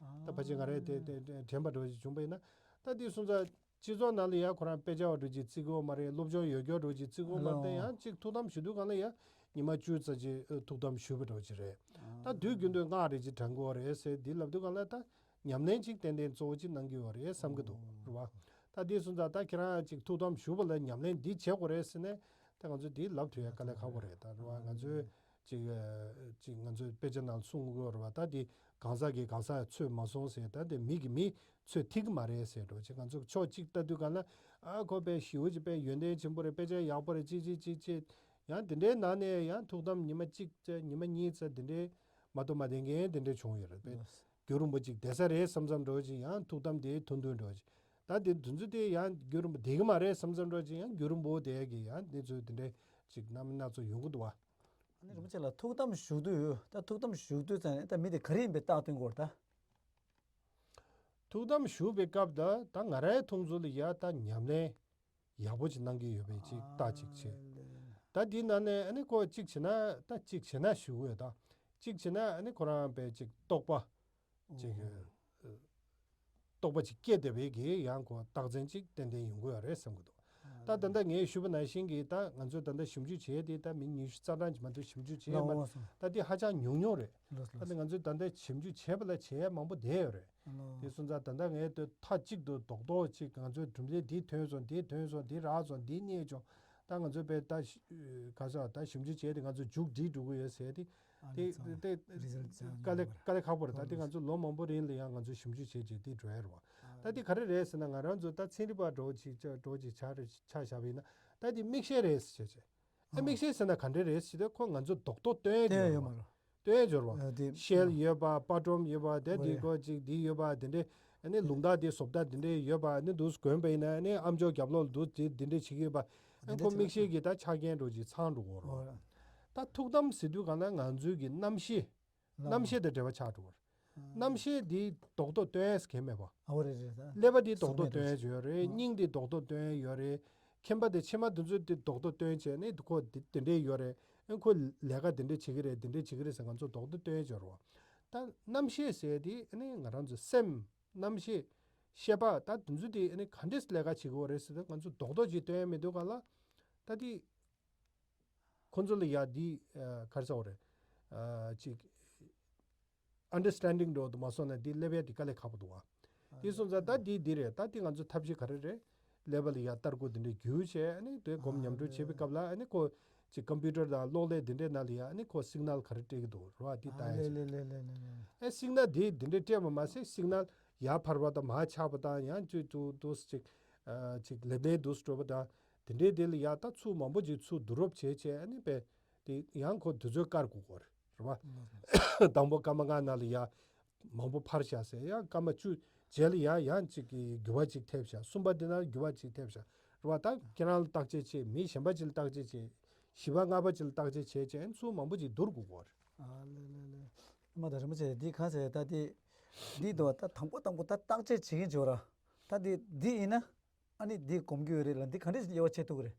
ད་ཕལ་ཆེར་ང་རས་དེ་དེ་དེ་དྲན་པ་འགྲོ་ཅིག་བྱུང་པ་ཡིན་ན། ད་འདི་སོང་ཙང་སྤྱི་ཚོགས་ནང་ལ་ཡང་ཁོ་རང་དཔེ་ཆ་བ་འགྲོ་ཅིག་བརྩི་གི་ཡོད་མ་རེད། སློབ་སྦྱོང་ཡོད་རྒྱུ་འགྲོ་ཅིག་བརྩི་གི་ཡོད་མ་རེད། ཡང་ཅིག་ཐུགས་དམ་ཞུ་དུས་གང་ལ་ཡང་ཉི་མ་བཅུ་ཙམ་ཅིག་ཐུགས་དམ་ཞུས་པ་འགྲོ་ཅིག་རེད། ད་དུས་རྒྱུན་དུ་སྔགས་རེ་ཅིག་བགྲང་དགོས་རེད་ཟེར་འདི་ལབ་དུས་གང་ལ་ད། ཉམས་ལེན་ཅིག་ཏན་ཏན་གཙོ་བོ་ཅིག་གནང་གི་ཡོད་རེད་བསམ་གྱི་འདུག་རེད་བ། ད་དེ་སོང་ཙང་ད་ཁྱེད་རང་ཅིག་ཐུགས་དམ་བཞུགས་པ་ལ་ཉམས་ལེན་འདི་བྱེད་དགོས་རེད་ཟེར་ནས་ད་ང་ཚོས་འདི་ལབ་ཐུབ་ཡ་དཀའ་ལས་ཁག་པོ་རེད། ད་རེད་བ། ང་ཚོས་ཅིག་ཅིག་ང་ཚོས་དཔེ་ཆ་ནང་གསུང་གི་ཡོད་རེད་བ། ད་དེ་གང་ཟག་གིས་གང་ཟག་ཚོད་མ་སོང་ཟེར། ད་དེ་མི་གིས་མི་ཚོད་ཐིག་གི་མ་རེད་ཟེར་འགྲོ་ཅིག་ང་ཚོ་ཕྱོགས་གཅིག་ལྟ་དུས་གང་ལ་ཨ་ཁོ་དཔེ་ཞེ་པོ་ཅིག་དཔེ་ཡོན་ཏན་ཆེན་པོ་རེད། དཔེ་ཆ་ཡག་པོ་རེད་ཅིག་ཅིག་ཅིག་ཅིག་ཡང་དེ་འདྲའི་ནང་ནས་ཡང་ཐུགས་དམ་ཉི་མ་གཅིག་ཙམ་ཉི་མ་གཉིས་ཙམ་དེ་འདྲའི་མ་གཏོགས་མ་བསྡད་མཁན་དེ་འདྲ་བྱུང་ཡོད་རེད་པས། རྒྱུན་རིང་པོ་ཅིག་བསྡད་ས་རེད་བསམ་བསམ་འགྲོ་ཅིག་ཡང་ཐུགས་དམ་དེ་ཐུང་ཐུང་འགྲོ་ཅིག་ད་དེ་དུས་ཚོད་དེ་ཡང་རྒྱུན་རིང་པོ་བསྡད་ཀྱི་མ་རེད་བསམ་བསམ་འགྲོ་ཅིག་ཡང་རྒྱུན་རིང་པོ་བསྡད་ཀྱི་ཡང་གནས་ཚུལ་དེ་འདྲ་ཅིག་སྣ་མིན་སྣ་ཚོགས་ཡོང་གི་འདུག་བ། ཨ་ནི་རིན་པོ་ཆེ་ལགས་ཐུགས་དམ་བཞུགས་དུས་ད་ཐུགས་དམ་བཞུགས་དུས་ཙང་ད་མི་དེ་ག་རེ་ཡིན་པའི་རྟགས་སྟོན་དགོས་རེད་ད། ཐུགས་དམ་བཞུགས་པའི་སྐབས་ད་ད་ང་རའི་མཐོང་ཚུལ་ལ་ཡ་ད་ཉམས་ལེན་ཡག་པོ་ཅིག་གནང་གི་ཡོད་པའི་ཅིག་རྟགས་ཅིག་བྱས། ད་འདི་ནང་ནས་ཨ་ནི་ཁོ་གཅིག་བྱས་ན་ད་གཅིག་བྱས་ན་ཞུ་གི་ཡོད། ད་གཅིག་བྱས་ན་ཨ་ནི་ཁོ་རང་པའི་ཅིག་རྟོགས་པ་ཅིག་རྟོགས་པ་ཅིག་སྐྱེས་བསྡད་པའི་གི་ཡང་ཁོ་རྟགས་མཚན་ཅིག་ཏན་ཏན་ཡོང་གི་ཡོད་རེད་བསམ་གི་འདུག་ད་ད་ལྟ་ངས་ཞུས་པ་ནང་བཞིན་གྱི་ད་ང་ཚོས་ད་ལྟ་ཞིབ་འཇུག་བྱས་ཏེ་ད་མི་ཉི་ཤུ་རྩ་གྲངས་ཅིག་མ་གཏོགས་ཞིབ་འཇུག་བྱས་ཡོད་མ་རེད། ད་འདི་ཧ་ཅང་ཉུང་ཉུང་རེད། ད་ནི་ང་ཚོས་ད་ལྟ་ཞིབ་འཇུག་བྱས་པ་ལ་བྱེད་ཡ་མང་པོ་བསྡད་ཡོད་རེད། དེ་སོང་ཙང་ད་ལྟ་ངས་ད་མཐའ་གཅིག་ཏུ་རྡོག་རྡོག་ཅིག་ང་ཚོའི་གྲུབ་འབྲས་འདི་ཐོན་སོང་འདི་ཐོན་སོང་འདི་རག་སོང་འདི་རྙེད་བྱུང་། ད་ང་ཚོས་དཔེ་ད་ག་ས་ད་ཞིབ་འཇུག་བྱས་ཏེ་ང་ཚོ་མཇུག་སྒྲིལ་འགྲོ་གི་ཡོད་ཟེར་ཏེ། དེ་དེ་དཀའ་ལས་དཀའ་ལས་ཁག་པོ་རེད། ད་དེ་ང་ཚོ་ལོ་མང་པོ་རིང་ལ་ཡང་ང་ཚོ་ཞིབ་འཇུག་བྱས་རྗེས་དེ་འགྲོ་ཡ་རེད་བ། ད་དེ་ག་རེ་རེད་ཟེར་ན་ང་རང་ཚོ་ད་ཚན་རིག་པ་འདྲ་བོ་ཅིག་འདྲ་བོ་ཅིག་ཆགས་རེད་ཆགས་བཞག་པ་ཡིན་ན་ད་དེ་མིག་ཤེལ་རེད་ཟེར་བྱས་བྱས། ཨ་མིག་ཤེལ་ཟེར་ན་ག་འདྲ་རེད་ཟེར་ཏེ་ཁོ་ང་ཚོ་རྡོག་རྡོག་སྟོན་ཡ་ཡོད་མ་རེད། སྟོན་ཡ་ཡོད་རེད་བ། ཤེལ་ཡོད་པ་པར་སྒྲོམ་ཡོད་པ་དེ་དེ་ཁོ་ཅིག་དེ་ཡོད་པ་དེ་འདྲས། ཨ་ནི་ལུང་རྟགས་དེ་བཟོ་ལྟ་དེ་འདྲས་ཡོད་པ་ཨ་ནི་འདུག་གོན་པ་ཡིན་ན་ཨ་ནི་ཨ་མཆོག་རྒྱབ་ལོགས་འདུག་དེ་དེ་འདྲས་བྱེད་ཀྱི་ཡོད་པ། ཨ་ཁོ་མིག་ཤེལ་གྱི་ད་ཆ་རྐྱེན་འདྲ་བོ་ཅིག་ཚང་འགྲོ་གི་ཡོད་རེད། ད་ཐུགས་དམ་ཟེར་དུས་གང་ལ་ང་ཚོའི་གི་རྣམ་ཤེས། རྣམ་ཤེས་དང་འབྲེལ་བ་ཆགས་འགྲོ་གི་ཡོད་རེད། རྣམ་ཤེས་འདི་རྡོག་རྡོག་སྟོན་ཡས་གལ་མེད་པ། ཨ་བ་རེད་རེད་ད། ཀླད་པ་འདི་རྡོག་རྡོག་སྟོན་ཡས་ཡོད་རེད། སྙིང་འདི་རྡོག་རྡོག་སྟོན་ཡས་ཡོད་རེད། མཁན་པ་དེ་ཕྱི་མ་འདི་ཚོས་དེ་རྡོག་རྡོག་སྟོན་བྱས་ནས་ཁོ་དེ་དེ་འདྲས་ཡོད་རེད། ཨེ་ཁོ་ལས་ཀ་དེ་འདྲས་བྱེད་ཀྱི་རེད་དེ་འདྲས་བྱེད་ཀྱི་རེད་ཟེར་ང་ཚོ་རྡོག་རྡོག་སྟོན་བྱས་རོགས། ད་རྣམ་ཤེས་ཟེར་དེ་ཨ་ནི་ང་རང་ཚོ་སེམས་རྣམ་ཤེས་ཤེས་པ་ད་དེ་ཚོ་དེ་ཨ་ནི་ག་འདྲས་ལས་ཀ་བྱེད་ཀྱི་ཡོད་རེད་ཟེར་ད་ང་ཚོ་རྡོག་རྡོག་ཅིག་སྟོན་ཡ་མི་འདུག་ག་ལ། ད་དེ་ཁོ་ཚོ་ལ་ཡ་དེ་ག་རེ་ཟེར་བ་རེད། ཅིག understanding འགྲོ་འདུག་མ་སོང་ན་འདི་སླེབས་ཡ་འདི་དཀའ་ལས་ཁག་པོ་འདུག་བ། འདི་སོང་ཙང་ད་འདི་འདི་རེད། ད་འདི་ང་ཚོ་ཐབས་ཤེས་ག་རེ་རེད། ཀླད་པ་ལ་ཡ་ལྟ་སྐོར་འདི་འདྲའི་རྒྱུ་བྱས་ཨ་ནི་དེ་སྒོམ་ཉམས་འགྲོ་བྱེད་པའི་སྐབས་ལ་ཨ་ནི་ཁོ་ཅིག་ཀམ་པུ་ཊར་དང་གློག་ཀླད་འདི་འདྲའི་ནང་ལ་ཡ་ཨ་ནི་ཁོ་སིག་ནལ་ག་རེ་སྤྲད་ཀྱི་འདུག་རེད་བ། འདི་ལྟ་ཡ་ཅིག་ཨེ་སིག་ནལ་འདི་འདི་འདྲའི་སྤྲད་པ་མ་ཟད་སིག་ནལ་ཡར་འཕར་བ་དང་མར་ཆག་པ་དང་ཡང་ཅིག་ཏུ་ཏུ་ཅིག་ཅིག་ལེབ་ལེབ་འདུག་འགྲོ་བ་དང་དེ་འདྲའི་དེ་ལ་ཡ་ད་ཚུར་མང་པོ་ཅིག་ཚུར་བསྡུ་རུབ་བྱས་བྱས་ཨ་ནི་པས། དེ་ཡང་ཁོ་དུས་ཚོད་བཀར་དགོས་ཀྱི་རེད་བ། དང་པོ་སྐར་མ་ལྔ་ནང་ལ་ཡ་མང་པོ་འཕར་བཞག་ཟེར། ཡང་སྐར་མ་བཅུ་རྗེས་ལ་ཡ་ཡང་གཅིག་གི་འགྱུར་བ་གཅིག་ཐེབས་བཞག་གསུམ་པ་དེ་ན་འགྱུར་བ་གཅིག་ཐེབས་བཞག་རེད་བ། ད་ཁྱེད་རང་ལ་བརྟག་དཔྱད་བྱེད། མི་གཞན་པ་ཅིག་ལ་བརྟག་དཔྱད་བྱེད། བཞི་པ་ལྔ་པ་ཅིག་ལ་བརྟག་དཔྱད་བྱེད་བྱས་ཚུར་མང་པོ་ཅིག་བསྡུར་དགོས་ཀྱི་རེད། ཨ་ལེ་ལེ་ལེ། མ་ད་རིན་པོ་ཆེ་འདི་གང་ཟེར་ད་དེ་འདི་འདུག་ད་དང་པོ་དང་པོ་ད་བརྟག་དཔྱད་བྱེད་ཀྱིན་བྱོས་ར། ད་དེ་འདི་ཡིན་ན། ཨ་ནི་འདི་སྒོམ་རྒྱུ་ཡོད་རེད་ལ་འདི་ག་འདྲས་དབྱེ་བ་ཕྱེ་ཐུབ་ཀྱི་རེད།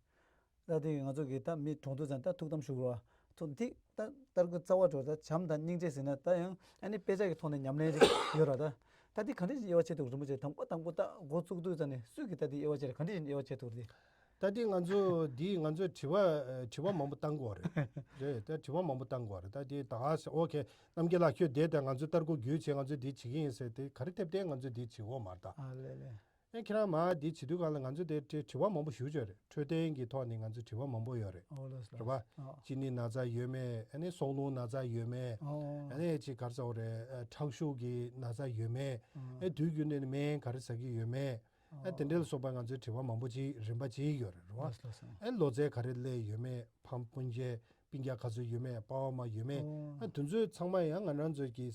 ད་དེ་ང་ཚོ་གི་ད་མི་གྲོངས་དུས་ཙང་ད་ཐུགས་དམ་བཞུགས་རོགས། ཐུགས་འདི་ད་ལྟར་གི་རྩ་བ་འགྲོ་ད་བྱམས་དང་སྙིང་རྗེ་ཟེར་ན་ད་ཡང་ཨ་ནི་དཔེ་ཆ་གི་ཐོག་ནས་ཉམས་ལེན་རེ་ཡོད་ར་ད། ད་འདི་ག་འདྲས་དབྱེ་བ་ཕྱེ་ཐུབ་རིན་པོ་ཆེ་དང་པོ་དང་པོ་ད་འགོ་བཙུགས་དུས་ཙང་ནས་སུས་གི་ད་འདི་དབྱེ་བ་ཕྱེ་རེད་ག་འདྲས་དབྱེ་བ་ཕྱེ་ཐུབ་རེད། ད་འདི་ང་ཚོ་འདི་ང་ཚོས་དྲི་བ་དྲི་བ་མང་པོ་བཏང་དགོས་རེད། རེད་ད་དྲི་བ་མང་པོ་བཏང་དགོས་རེད། ད་འདི་ད་ག་ཨོ་ཁེ་རྣམ་རྒྱལ་ལགས་ཁྱོད་བསྡད་དེ་ང་ཚོས་ལྟ་སྐོར་བརྒྱུད་བྱས་ང་ཚོས་འདི་བྱེད་ཀྱི་ཡིན་ཟེར་དེ་ག་རེ་ཐེབས་ཏེ་ང་ཚོས་འདི་བྱེད་དགོས་མ་རེད་ད། ཨ་ལེ་ལེ། ཨེ་ཁྱེད་རང་མ་འདི་བྱེད་དུས་གང་ལ་ང་ཚོ་དེ་དྲི་དྲི་བ་མང་པོ་ཞུ་བྱས་རེད། འཕྲོད་བསྟེན་གྱི་ཐོག་ནས་ང་ཚོ་དྲི་བ་མང་པོ་ཡོད་རེད། ཨོ་ལགས་སོ། རེད་བ། ཨོ། གཅིན་སྙི་ན་ཚ་ཡོད་མེད། ཨ་ནི་སྲོག་རླུང་ན་ཚ་ཡོད་མེད། ཨོ། ཨ་ནི་ཅིག་ག་རེ་ཟེར་དགོས་རེད། ཨ་ཁྲག་ཤུགས་ཀྱི་ན་ཚ་ཡོད་མེད། ཨོ། ཨེ་དུས་རྒྱུན་དུ་ནི་སྨན་ག་རེ་ཟ་གི་ཡོད་མེད། ཨེ་དེ་འདྲ་ལ་སོགས་པ་ང་ཚོའི་དྲི་བ་མང་པོ་ཅིག་རིམ་པ་ཅིག་ཡོད་རེད། རེད་བ། ལགས་སོ། ཨེ་ལོ་ཙཱ་ག་རེ་སླེབས་ཡོད་མེད། ཕམ་སྤུན་མཆེད་སྤུན་ཀྱག་ག་ཚོད་ཡོད་མེད། པ་ཕ་མ་ཡོད་མེད། ཨོ། ཨེ་དེ་ཚོ་ཚང་མ་ཡང་ང་རང་ཚོའི་གི་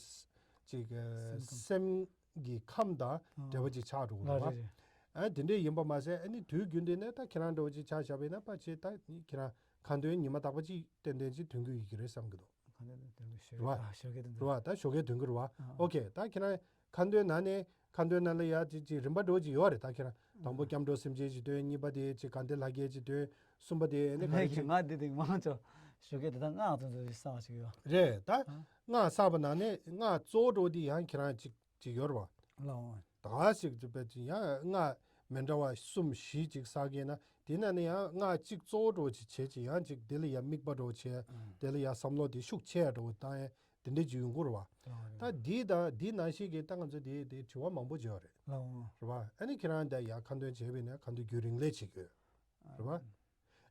ཅིག་ཨ་སེམས་ཁམས། སེམས། གི་ཁམས་དང་འབྲེལ་བ་ཅིག་ཆགས་འགྲོ་གི་རེད་བ། ཨ་དེ་འདྲས་ཡིན་པ་མ་ཟད་ཨ་ནི་དུས་རྒྱུན་དུ་ནས་ད་ཁྱེད་རང་འདྲ་བོ་ཅིག་ཆ་བཞག་པ་ཡིན་ན་ཕལ་ཆེར་ད་ནི་ཁྱེད་རང་ཁ་འདོན་ཉི་མ་རྟག་པ་ཅིག་ཏན་ཏན་ཅིག་འདོན་གྱི་ཡོད་ཀྱི་རེད་བསམ་གྱི་འདུག་ཁ་འདོན་འདོན་གྱི་ཞོགས་རེད་བ། ཞོགས་ཀས་འདོན་རེད་བ། ད་ཞོགས་ཀས་འདོན་གྱི་རེད་བ། ཨོ་ཁེ། ད་ཁྱེད་རང་ཁ་འདོན་ནང་ནས་ཁ་འདོན་ནང་ལ་ཡ་ཅིག་ཅིག་རིམ་པ་འདྲ་བོ་ཅིག་ཡོད་རེད། ད་ཁྱེད་རང་དང་པོ་སྐྱབས་འགྲོ་སེམས་བསྐྱེད་ཅིག་འདོན། གཉིས་པ་དེ་ཅིག་དགའ་ལྡན་ལྷ་བརྒྱ་ཅིག་འདོན། གསུམ་པ་དེ་ནི་ག་རེ་ཅིག་ང་འདི་དེ་མང་ཆོག་ཞོགས་ཀས་དེ་ད་སྔགས་ཚོ་ཚོ་ཞིག་བསགས་ཅིག་ཡོད་རེད། ད་སྔགས་བསགས་པ་ནང་ནས་སྔགས་གཙོ་བོ་འདྲ་བོ་དེ་ཡང་ཁྱེད་རང་ཅིག་ཅིག་ཡོད་རེད་བ། ལའོ། ད་ཞིག་ཅིག་པའི་ཅིག་ཡང་སྔགས་མི་འདྲ་བ་གསུམ་བཞི་ཅིག་བསགས་ཀྱི་ན་དེ་ནང་ནས་ཡང་སྔགས་གཅིག་གཙོ་བོ་འདྲ་བོ་ཅིག་བྱས་ཅིག་ཡང་ཅིག་དེ་ལ་ཡང་དམིགས་པ་འདྲ་བོ་བྱས། དེ་ལ་ཡང་བསམ་བློ་དེ་ཤུགས་ཆེ་ཡ་འདྲ་བོ་བཏང་ཡ་དེ་འདྲ་ཅིག་ཡོང་གི་རེད་བ། ད་འདི་དང་འདི་ནང་བཞིན་གྱི་ད་ང་ཚོ་དེ་དེ་དྲི་བ་མང་པོ་བྱས་པ་རེད། ལའོ། རེད་བ། ཨ་ནི་ཁྱེད་རང་ད་ཡང་ཁ་འདོན་བྱས་པ་ཡིན་ན་ཁ་འདོན་རྒྱུན་རིང་ལས་བྱེད་དགོས། རེད་བ།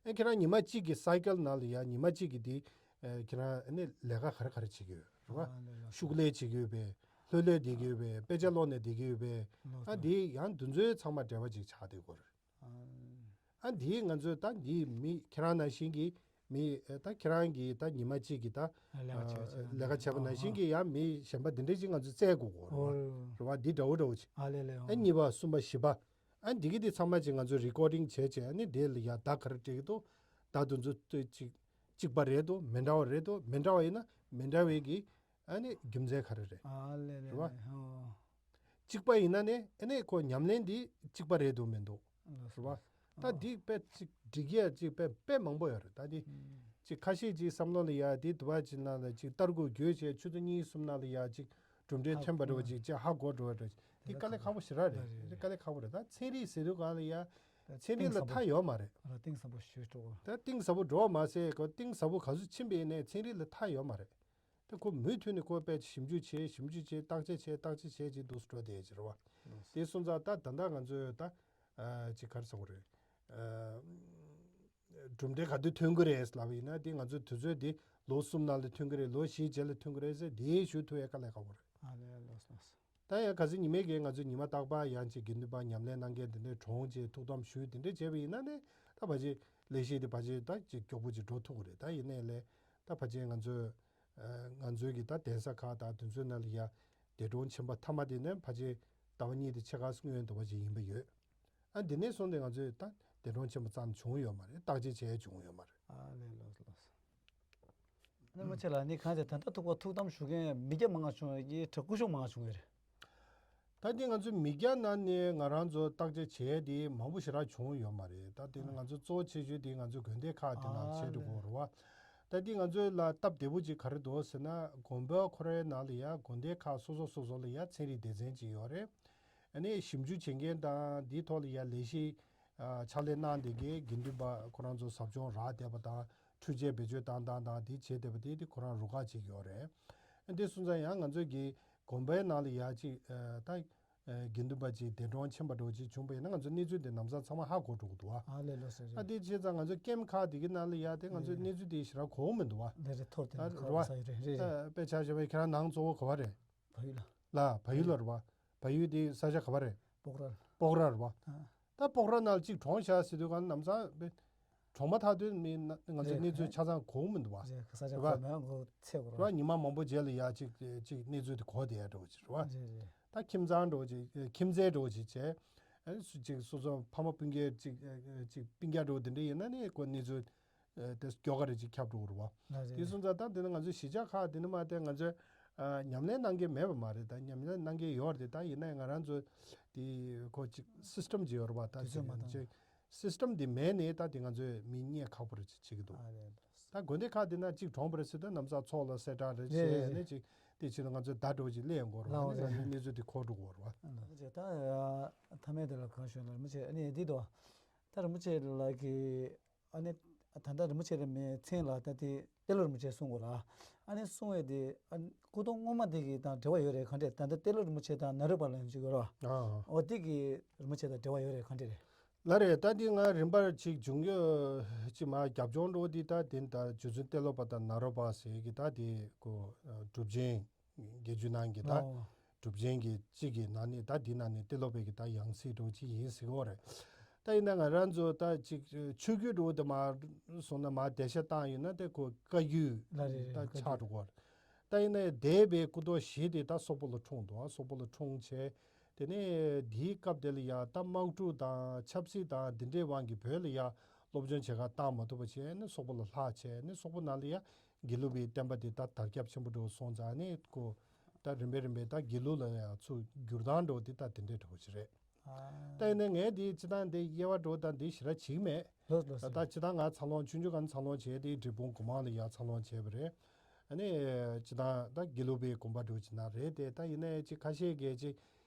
ཨེ་ཁྱེད་རང་ཉི་མ་གཅིག་གི་སའི་ཀལ་ནང་ལ་ཡ་ཉི་མ་གཅིག་གི་དེ་ཨེ་ཁྱེད་རང་ཨ་ནི་ལས་ཀ་ག་རེ་ག་རེ་བྱེད་ཀྱི་ཡོད་རེད་བ། ཨ་ལས་ལས། ཤུགས་ལས་བྱེད་ཀྱི་ཡོད་པས། ལྷོད་ལྷོད་བསྡད་ཀྱི་ཡོད་པས། དཔེ་ཆ་ཀློག་ནས་བསྡད་ཀྱི་ཡོད་པས། ལོ་ཨ་ལོ། དེ་ཡང་དེ་ཚོའི་ཚང་མ་འབྲེལ་བ་ཅིག་ཆགས་བསྡད་ཀྱི་ཡོད་རེད། ཨ་ཨ་དེ་ང་ཚོས་ད་འདི་མི་ཁྱེད་རང་ནང་བཞིན་གྱི་མི་ཨེ་ད་ཁྱེད་རང་གི་ད་ཉི་མ་གཅིག་གི་ད་ལས་ཀ་བྱས་ཨ་ལས་ཀ་བྱས་པ་ནང་བཞིན་གྱི་ཡང་མི་གཞན་པ་འདི་འདྲས་ཅིག་ང་ཚོས་བཙལ་དགོས་ཀྱི་ཡོད་རེད་བ། ཨོ། རེད་བ། འདི་འདྲ་བོ་འདྲ་བོ་ཅིག་ཨ་ལས་ལས། ཨ་ཨོ། གཉིས་པ་གསུམ་པ་བཞི་པ། ཨ་འདི་གི་དེ་ཚང་མ་ཅིག་ང་ཚོས་རི་ཀོར་ཌིང་བྱས་བྱས་ཨ་ནི་དེ་ལ་ཡ་བརྡ་ག་རེ་སྤྲད་ཀྱི་འདུག་བརྡ་དེ་ཚོ་ཅིག་གཅིག་པ་རེད་འདུག་མི་འདྲ་བ་རེད་འདུག་མི་འདྲ་བ་ཡིན་ན་མི་འདྲ་བའི་གི་ཨ་ནི་རྒྱུ་མཚན་ག་རེ་རེད། ཨ་ལས་ལས་རེད་བ། ལས་ཧོ། གཅིག་པ་ཡིན་ན་ནི་ཨ་ནི་ཁོ་ཉམས་ལེན་འདི་གཅིག་པ་རེད་འདུག་མི་འདུག་ལགས་སོ། རེད་བ། ད་འདི་དཔེ་ཅིག་འགྲིག་ཡ་ཅིག་དཔེ་དཔེ་མང་པོ་ཡོད་རེད། ད་འདི་ཅིག་ཁ་ཤས་ཅིག་བསམ་བློ་ལ་ཡ་འདི་དུ་བ་ཅིག་ནང་ལ་ཅིག་ལྟ་སྐོར་བརྒྱུད་བྱས་ཆུ་ཚོད་གཉིས་གསུམ་ནང་ལ་ཡ་ཅིག་གྲུབ་འབྲས་ཐོན་པ་འདྲ་བ་ཅིག་ཅིག་ཧ་གོ་འགྲོ་བ་འདྲ་ཅིག་འདི་དཀའ་ལས་ཁག་པོ་ཞེ་དྲག་རེད། འདི་དཀའ་ལས་ཁག་པོ་རེད། ད་ཚན་རིག་ཟེར་དུས་གང་ལ་ཡ་ ཚན་རིག་ལ་མཐའ་ཡོད་མ་རེད། ར་གཏིང་ཟབ་པོ་ཞུ་འགྲོ། ད་གཏིང་ཟབ་པོ་འགྲོ་བ་མ་ཟད་ཁོ་གཏིང་ཟབ་པོ་ག་ཚོད་ཕྱིན་པ་ཡིན་ནའི་ཚན་རིག་ལ་མཐའ་ཡོད་མ་རེད། ད་ཁོ་མུ་མཐུད་ནས་ཁོ་དཔེ་ཞིབ་འཇུག་བྱས་ཞིབ་འཇུག་བྱས་བརྟག་དཔྱད་བྱས་བརྟག་དཔྱད་བྱས་ཅིག་འདུག་སེ་འགྲོ་བསྡད་ཡོད་ཅིག་རེད་བ། དེ་སོང་ཙང་ད་ད་ལྟ་ང་ཚོས་ད་ཅིག་ག་རེ་ཟེར་དགོས་རེད། གྲུབ་འབྲས་ག་དུས་ཐོན་གི་རེད་ལབ་པ་ཡིན་ན་དེ་ང་ཚོའི་དུས་ཚོད་འདི་ལོ་གསུམ་ནང་ལ་ཐོན་གི་རེད། ལོ་བཞིའི་རྗེས་ལ་ཐོན་གི་རེད་ཟེར་དེ་ཞུ་ཐུབ་ཡས་དཀའ་ལས་ཁག་པོ་རེད། ཨ་ལས་ལོས་ལོས། ད་ཡང་ག་ཚོད་ཉི་མའི་གི་ང་ཚོ་ཉི་མ་རྟག་པར་ཡང་ཅིག་དགེ་འདུན་པ་ཉམས་ལེན་གནང་མཁན་དེ་འདྲའི་གྲོངས་བྱས་ཐུགས་དམ་ཞུས་དེ་འདྲའི་བྱས་པ་ཡིན་ན་ནི་ད་ཕལ་ཆེར་ལས་གཞི་དེ་ཕལ་ཆེར་ད་ཅིག་མགྱོགས་པོ་ཅིག་འགྲོ་ཐུབ་ཀྱི་རེད། ད་ཡིན་ནའི་ལས་ད་ཕལ་ཆེར་ང་ཚོས་ང་ཚོའི་གི་ད་གདན་ས་ཁག་དང་དེ་ཚོའི་ནང་ལ་ཡ་འདས་གྲོངས་ཕྱིན་པ་མཐའ་མ་དེ་ནི་ཕལ་ཆེར་ཟླ་བ་གཉིས་དེ་ཕྱེད་ཀ་སྔོན་འདྲ་བ་ཅིག་ཡིན་པ་ཡོད། ཨ་འདི་ནས་བཟུང་སྟེ་ང་ཚོས་ད་འདས་གྲོངས་ཕྱིན་པ་ཙམ་བྱུང་ཡོད་མ་རེད། བརྟག་དཔྱད་བྱས་བྱུང་ཡོད་མ་རེད། ཨ་ལས་ལོས་ལོས། ནི་མི་ཆེ་ལ་ནི་གང་ཟེར་ད་ལྟ་ཐུག་པ་ཐུགས་དམ་ཞུ་མཁན་མི་སྐྱ་མང་ང་བྱུང་བའི་གྲི་སྐུ་ཞུགས་མང་ང་བྱུང་བའི་རེད། ད་འདི་ང་ཚོ་མི་སྐྱ་ནང་ནས་ང་རང་ཚོ་བརྟག་དཔྱད་བྱས་དེ་མང་པོ་ཞེ་དྲག་བྱུང་ཡོད་མ་རེད། ད་དེ་ནི་ང་ཚོ་གཙོ་ཆེ་ཤོས་དེ་ང་ཚོ་དགོན་སྡེ་ཁག་དེ་ནང་བྱས་འགྲོ་གི་ཡོད་རེད་བ། ད་འདི་ང་ཚོའི་ལ་སྟབས་བདེ་པོ་ཅིག་ག་རེ་འདུག་ཟེར་ན་དགོན་པ་ཁོ་རའི་ནང་ལ་ཡ་དགོན་སྡེ་ཁག་སོ་སོ་སོ་སོ་ལ་ཡ་ཚན་རིག་སྡེ་ཚན་ཅིག་ཡོད་རེད། ཨ་ནི་ཞིབ་འཇུག་བྱེད་མཁན་དང་འདིའི་ཐོག་ལ་ཡ་ལས་གཞི་ཕྱག་ལས་གནང་བསྡད་མཁན་དགེ་འདུན་པ་ཁོ་རང་ཚོ་ཟབ་སྦྱོང་རག་བསྡད་པ་དང་འཕྲུལ་ཆས་བེད་སྤྱོད་བཏང་སྟངས་དང་འདི་བྱས་བསྡད་པ་དེ་དེ་ཁོ་རང་རུ་ཁག་ཅིག་ཡོད་རེད། འདི་སོང་ཙང་ཡང་ང་ཚོ་གི་དགོན་པའི་ནང་ལ་ཡ་ཅིག་ད་དགེ་འདུན་པ་ཅིག་འདས་གྲོངས་ཕྱིན་པ་འདྲ་བོ་ཅིག་བྱུང་པ་ཡིན་ན་ང་ཚོ་གནས་ཚུལ་དེ་ལམ་སང་ཚང་མ་ཧ་གོ་འགྲོ་གི་འདུག་བ། ཨ་ལས་ལོས་ཟེར་ཨ་རེད། དེ་བྱས་ཙང་ང་ཚོ་ཀེམ་ཁག་དེ་གི་ནང་ལ་ཡ་དེ་ང་ཚོའི་གནས་ཚུལ་དེ་ཞེ་དྲག་གོ་གི་མི་འདུག་བ། ལས་རེད་ཐོར་དེ་ཨ་ནི་རེད་བ། ཁ་ས་ཡོད་རེད་རེད། ཨ་དཔེ་ཆ་བཞག་པ་ཁྱེད་རང་ནང་གཙོ་བོ་ག་བ་རེད། བལ་ཡུལ་ལ། ལ་བལ་ཡུལ་ལ་རེད་བ། བལ་ཡུལ་དེ་ས་ཆ་ག་བ་རེད། སྤོག་ར། སྤོག་ར་རེད་བ། ཨ། ད་སྤོག་ར་ནང་གཅིག་གྲོངས་བཞག་ཟེར་དུས་གང་ལམ་སང་དཔེ་གྲོངས་མ་ཐག་དུས་མི་ང་ཚོ་རེད། གནས་ཚུལ་ཆ་ཚང་གོ་གི་མི་འདུག་བ། རེད་ས་ཆ་རེད་བ། གོ་མེད་ང་གོ་ཚད་གོ་རེད་བ། རེད་ཉི་མ་མང་པོ་རྗེས་ལ་ཡ་གཅིག་གཅིག་གནས་ཚུལ་དེ་གོ་བསྡད་ཡ་འདྲ་བོ་ཅིག་རེད་བ། རེད་རེད། ད་ཁྱིམ་ཚང་འདྲ་བོ་ཅིག་ཁྱིམ་མཚེས་འདྲ་བོ་ཅིག་བྱས། ཨ་ནི་སུ་གཅིག་སོ་སོ་ཕ་མ་སྤུན་ཀྱག་གཅིག་གཅིག་སྤུན་ཀྱག་འདྲ་བོ་དེ་འདྲ་ཡིན་ན་ནི་ཁོ་གནས་ཚུལ་དེ་མགྱོགས་ཀ་རེ་ཅིག་ཁྱབ་འགྲོ་གི་རེད་བ། ལ་རེད། དེ་སོང་ཙང་ད་དེ་ནི་ང་ཚོའི་གཞིས་ཆགས་ཁག་དེ་ནི་མ་དེ་ང་ཚོས་ཉམས་ལེན་གནང་མཁན་མེད་པ་མ་རེད། ད་ཉམས་ལེན་གནང་མཁན་ཡོད་རེད། ད་ཡིན་ནའི་ང་རང་ཚོ་དེ་ཁོ་ཅིག་སིས་ཊམ་ཅིག་ཡོད་རེད་བ། ད་དུས་ཚོད་མ་ཅིག་བཏང་། ཅིག་སིས་ཊམ་དེ་མེད་ནས་ད་དེ་ང་ཚོས་མི་རྙེད་ཁག་པོ་རེ་ཅིག་བྱེད་ཀྱི་འདུག་ཨ་རེད། ད་དགོན་སྡེ་ཁག་དེ་ན་གཅིག་གྲོངས་པ་རེད་ཟེར་ད་ལམ་སང་ཚོགས་ལ་གསལ་བསྒྲགས་རེ་རེད་བྱས་རེད་ནས་རེད། ཅིག་དེ་ཕྱིར་ང་ཚོས་བརྡ་འདྲ་བོ་ཅིག་སླེབས་ཡོང་གི་རེད་བ། ལའོ་ཨ་ནི་རེད། ང་ཚོས་གནས་ཚུལ་དེ་གོ་འགྲོ་གི་རེད་བ། ད་མཐའ་མའི་དེ་ལ་གང་ཞུ་ན་མི་ཆེ་ཨ་ནི་འདི་དོ། ད་རིན་པོ་ཆེ་ལགས་ཀྱིས་ཨ་ནི་ད་ལྟ་རིན་པོ་ཆེ་རེད་མི་མཚན་ལ་ད་དེ་ཏེ་ལོ་རིན་པོ་ཆེ་གསུང་དགོས་ལ། ཨ་ནི་གསུང་བའི་དེ་ཨ་ནི་སྐུ་གདུང་སྔོན་མ་དེ་གི་དང་འབྲེལ་བ་ཡོད་རེད་ག་འདྲས། ད་ལྟ་ཏེ་ལོ་རིན་པོ་ཆེ་དང་ནཱ་རོ་པ་ལ་ཡོང་ཅིག་ཡོད་རེད་བ། ཨ་ཨ། འོ་དེ་གི་རིན་པོ་ཆེ་དང་འབྲེལ་བ་ཡོད་རེད་ག་འདྲས་རེད། ལགས་རེད། ད་འདི་ང་རིམ་པར་ཅིག་འབྱུང་ཡོད་ཅིག་མ་རྒྱབ་ལྗོངས་འགྲོ་འདི་ད་དེ་ད་རྗེ་བཙུན་ཏེ་ལོ་པ་དང་ནཱ་རོ་པ་ཟེར་གི་ད་དེ་ཀོ་གྲུབ་ཆེན་བརྒྱད་ཅུ་ནང་གི་ད་ཨོ། གྲུབ་ཆེན་གི་གཅིག་གི་ནང་ནས་ད་འདི་ནང་ནས་ཏེ་ལོ་པའི་གི་ད་ཡང་སྲིད་འགྲོ་ཅིག་ཡིན་ཟེར་གི་ཡོད་རེད། ད་ཡིན་ན་ང་རང་ཚོ་ད་ཅིག་ཆོས་བརྒྱུད་འགྲོ་དེ་མ་སོང་ན་མ་བརྡལ་བཤགས་བཏང་ཡོད་ན་དེ་ཀོ་བཀའ་བརྒྱུད་ལ་རེད་རེད་ད་བཀའ་ཆགས་བརྒྱུད་འགྲོ་གི་ཡོད་རེད། ད་ཡིན་ན་འདས་པའི་སྐུ་ཐོག་བཞི་དེ་ད་སོག་པོ་ལ་འཁྲུངས་འདུག་ཨ། སོག་པོ་ལ་འཁྲུངས་བྱས། དེ་ནས་དེའི་སྐབས་དེ་ལ་ཡ་ད་དམག་འཁྲུག་དང་ཆབ་སྲིད་དང་འདི་འདྲའི་དབང་གིས་བོད་ལ་ཡ་སློབ་སྦྱོང་བྱེད་གར་བཏང་མ་ཐུབ་པ་བྱས་ནས་སོག་པོ་ལ་ལྷག་བྱས་ནས་སོག་པོ་ནང་ལ་ཡ་དགེ་ལུགས་པའི་བསྟན་པ་དེ་ད་དར་ཁྱབ་ཆེན་པོ་འགྲོ་སོང་ཙང་ནས་ཁོ་ད་རིམ་པས་རིམ་པས་ད་དགེ་ལུགས་ལ་ཡ་ཚུར་བསྒྱུར་སྟངས་འགྲོ་དེ་ད་དེ་འདྲའི་འགྲོ་ཞིག་རེད། ད་ཡིན་ནའི་ངས་འདི་སྤྱི་བཏང་འདི་དབྱེ་བ་འགྲོ་དང་འདི་ཞེ་དྲག་བྱེད་ཀྱི་མེད། ལོས་ལོས་ད་ད་སྤྱི་བཏང་ང་འཚར་ལོངས་ཆུང་ཆུང་ག་ནས་འཚར་ལོངས་བྱས་ཏེ་འབྲས་སྤུངས་སྒོ་མང་ལ་ཡ་འཚར་ལོངས་བྱས་པ་རེད། ཨ་ནི་སྤྱི་བཏང་ད་དགེ་ལུགས་པའི་དགོན་པ་འགྲོ་ཅིག་ན་རེད་དེ་ད་ཡིན་ནའི་ཅིག་ཁ་ཤས་ཀྱིས་ཅིག་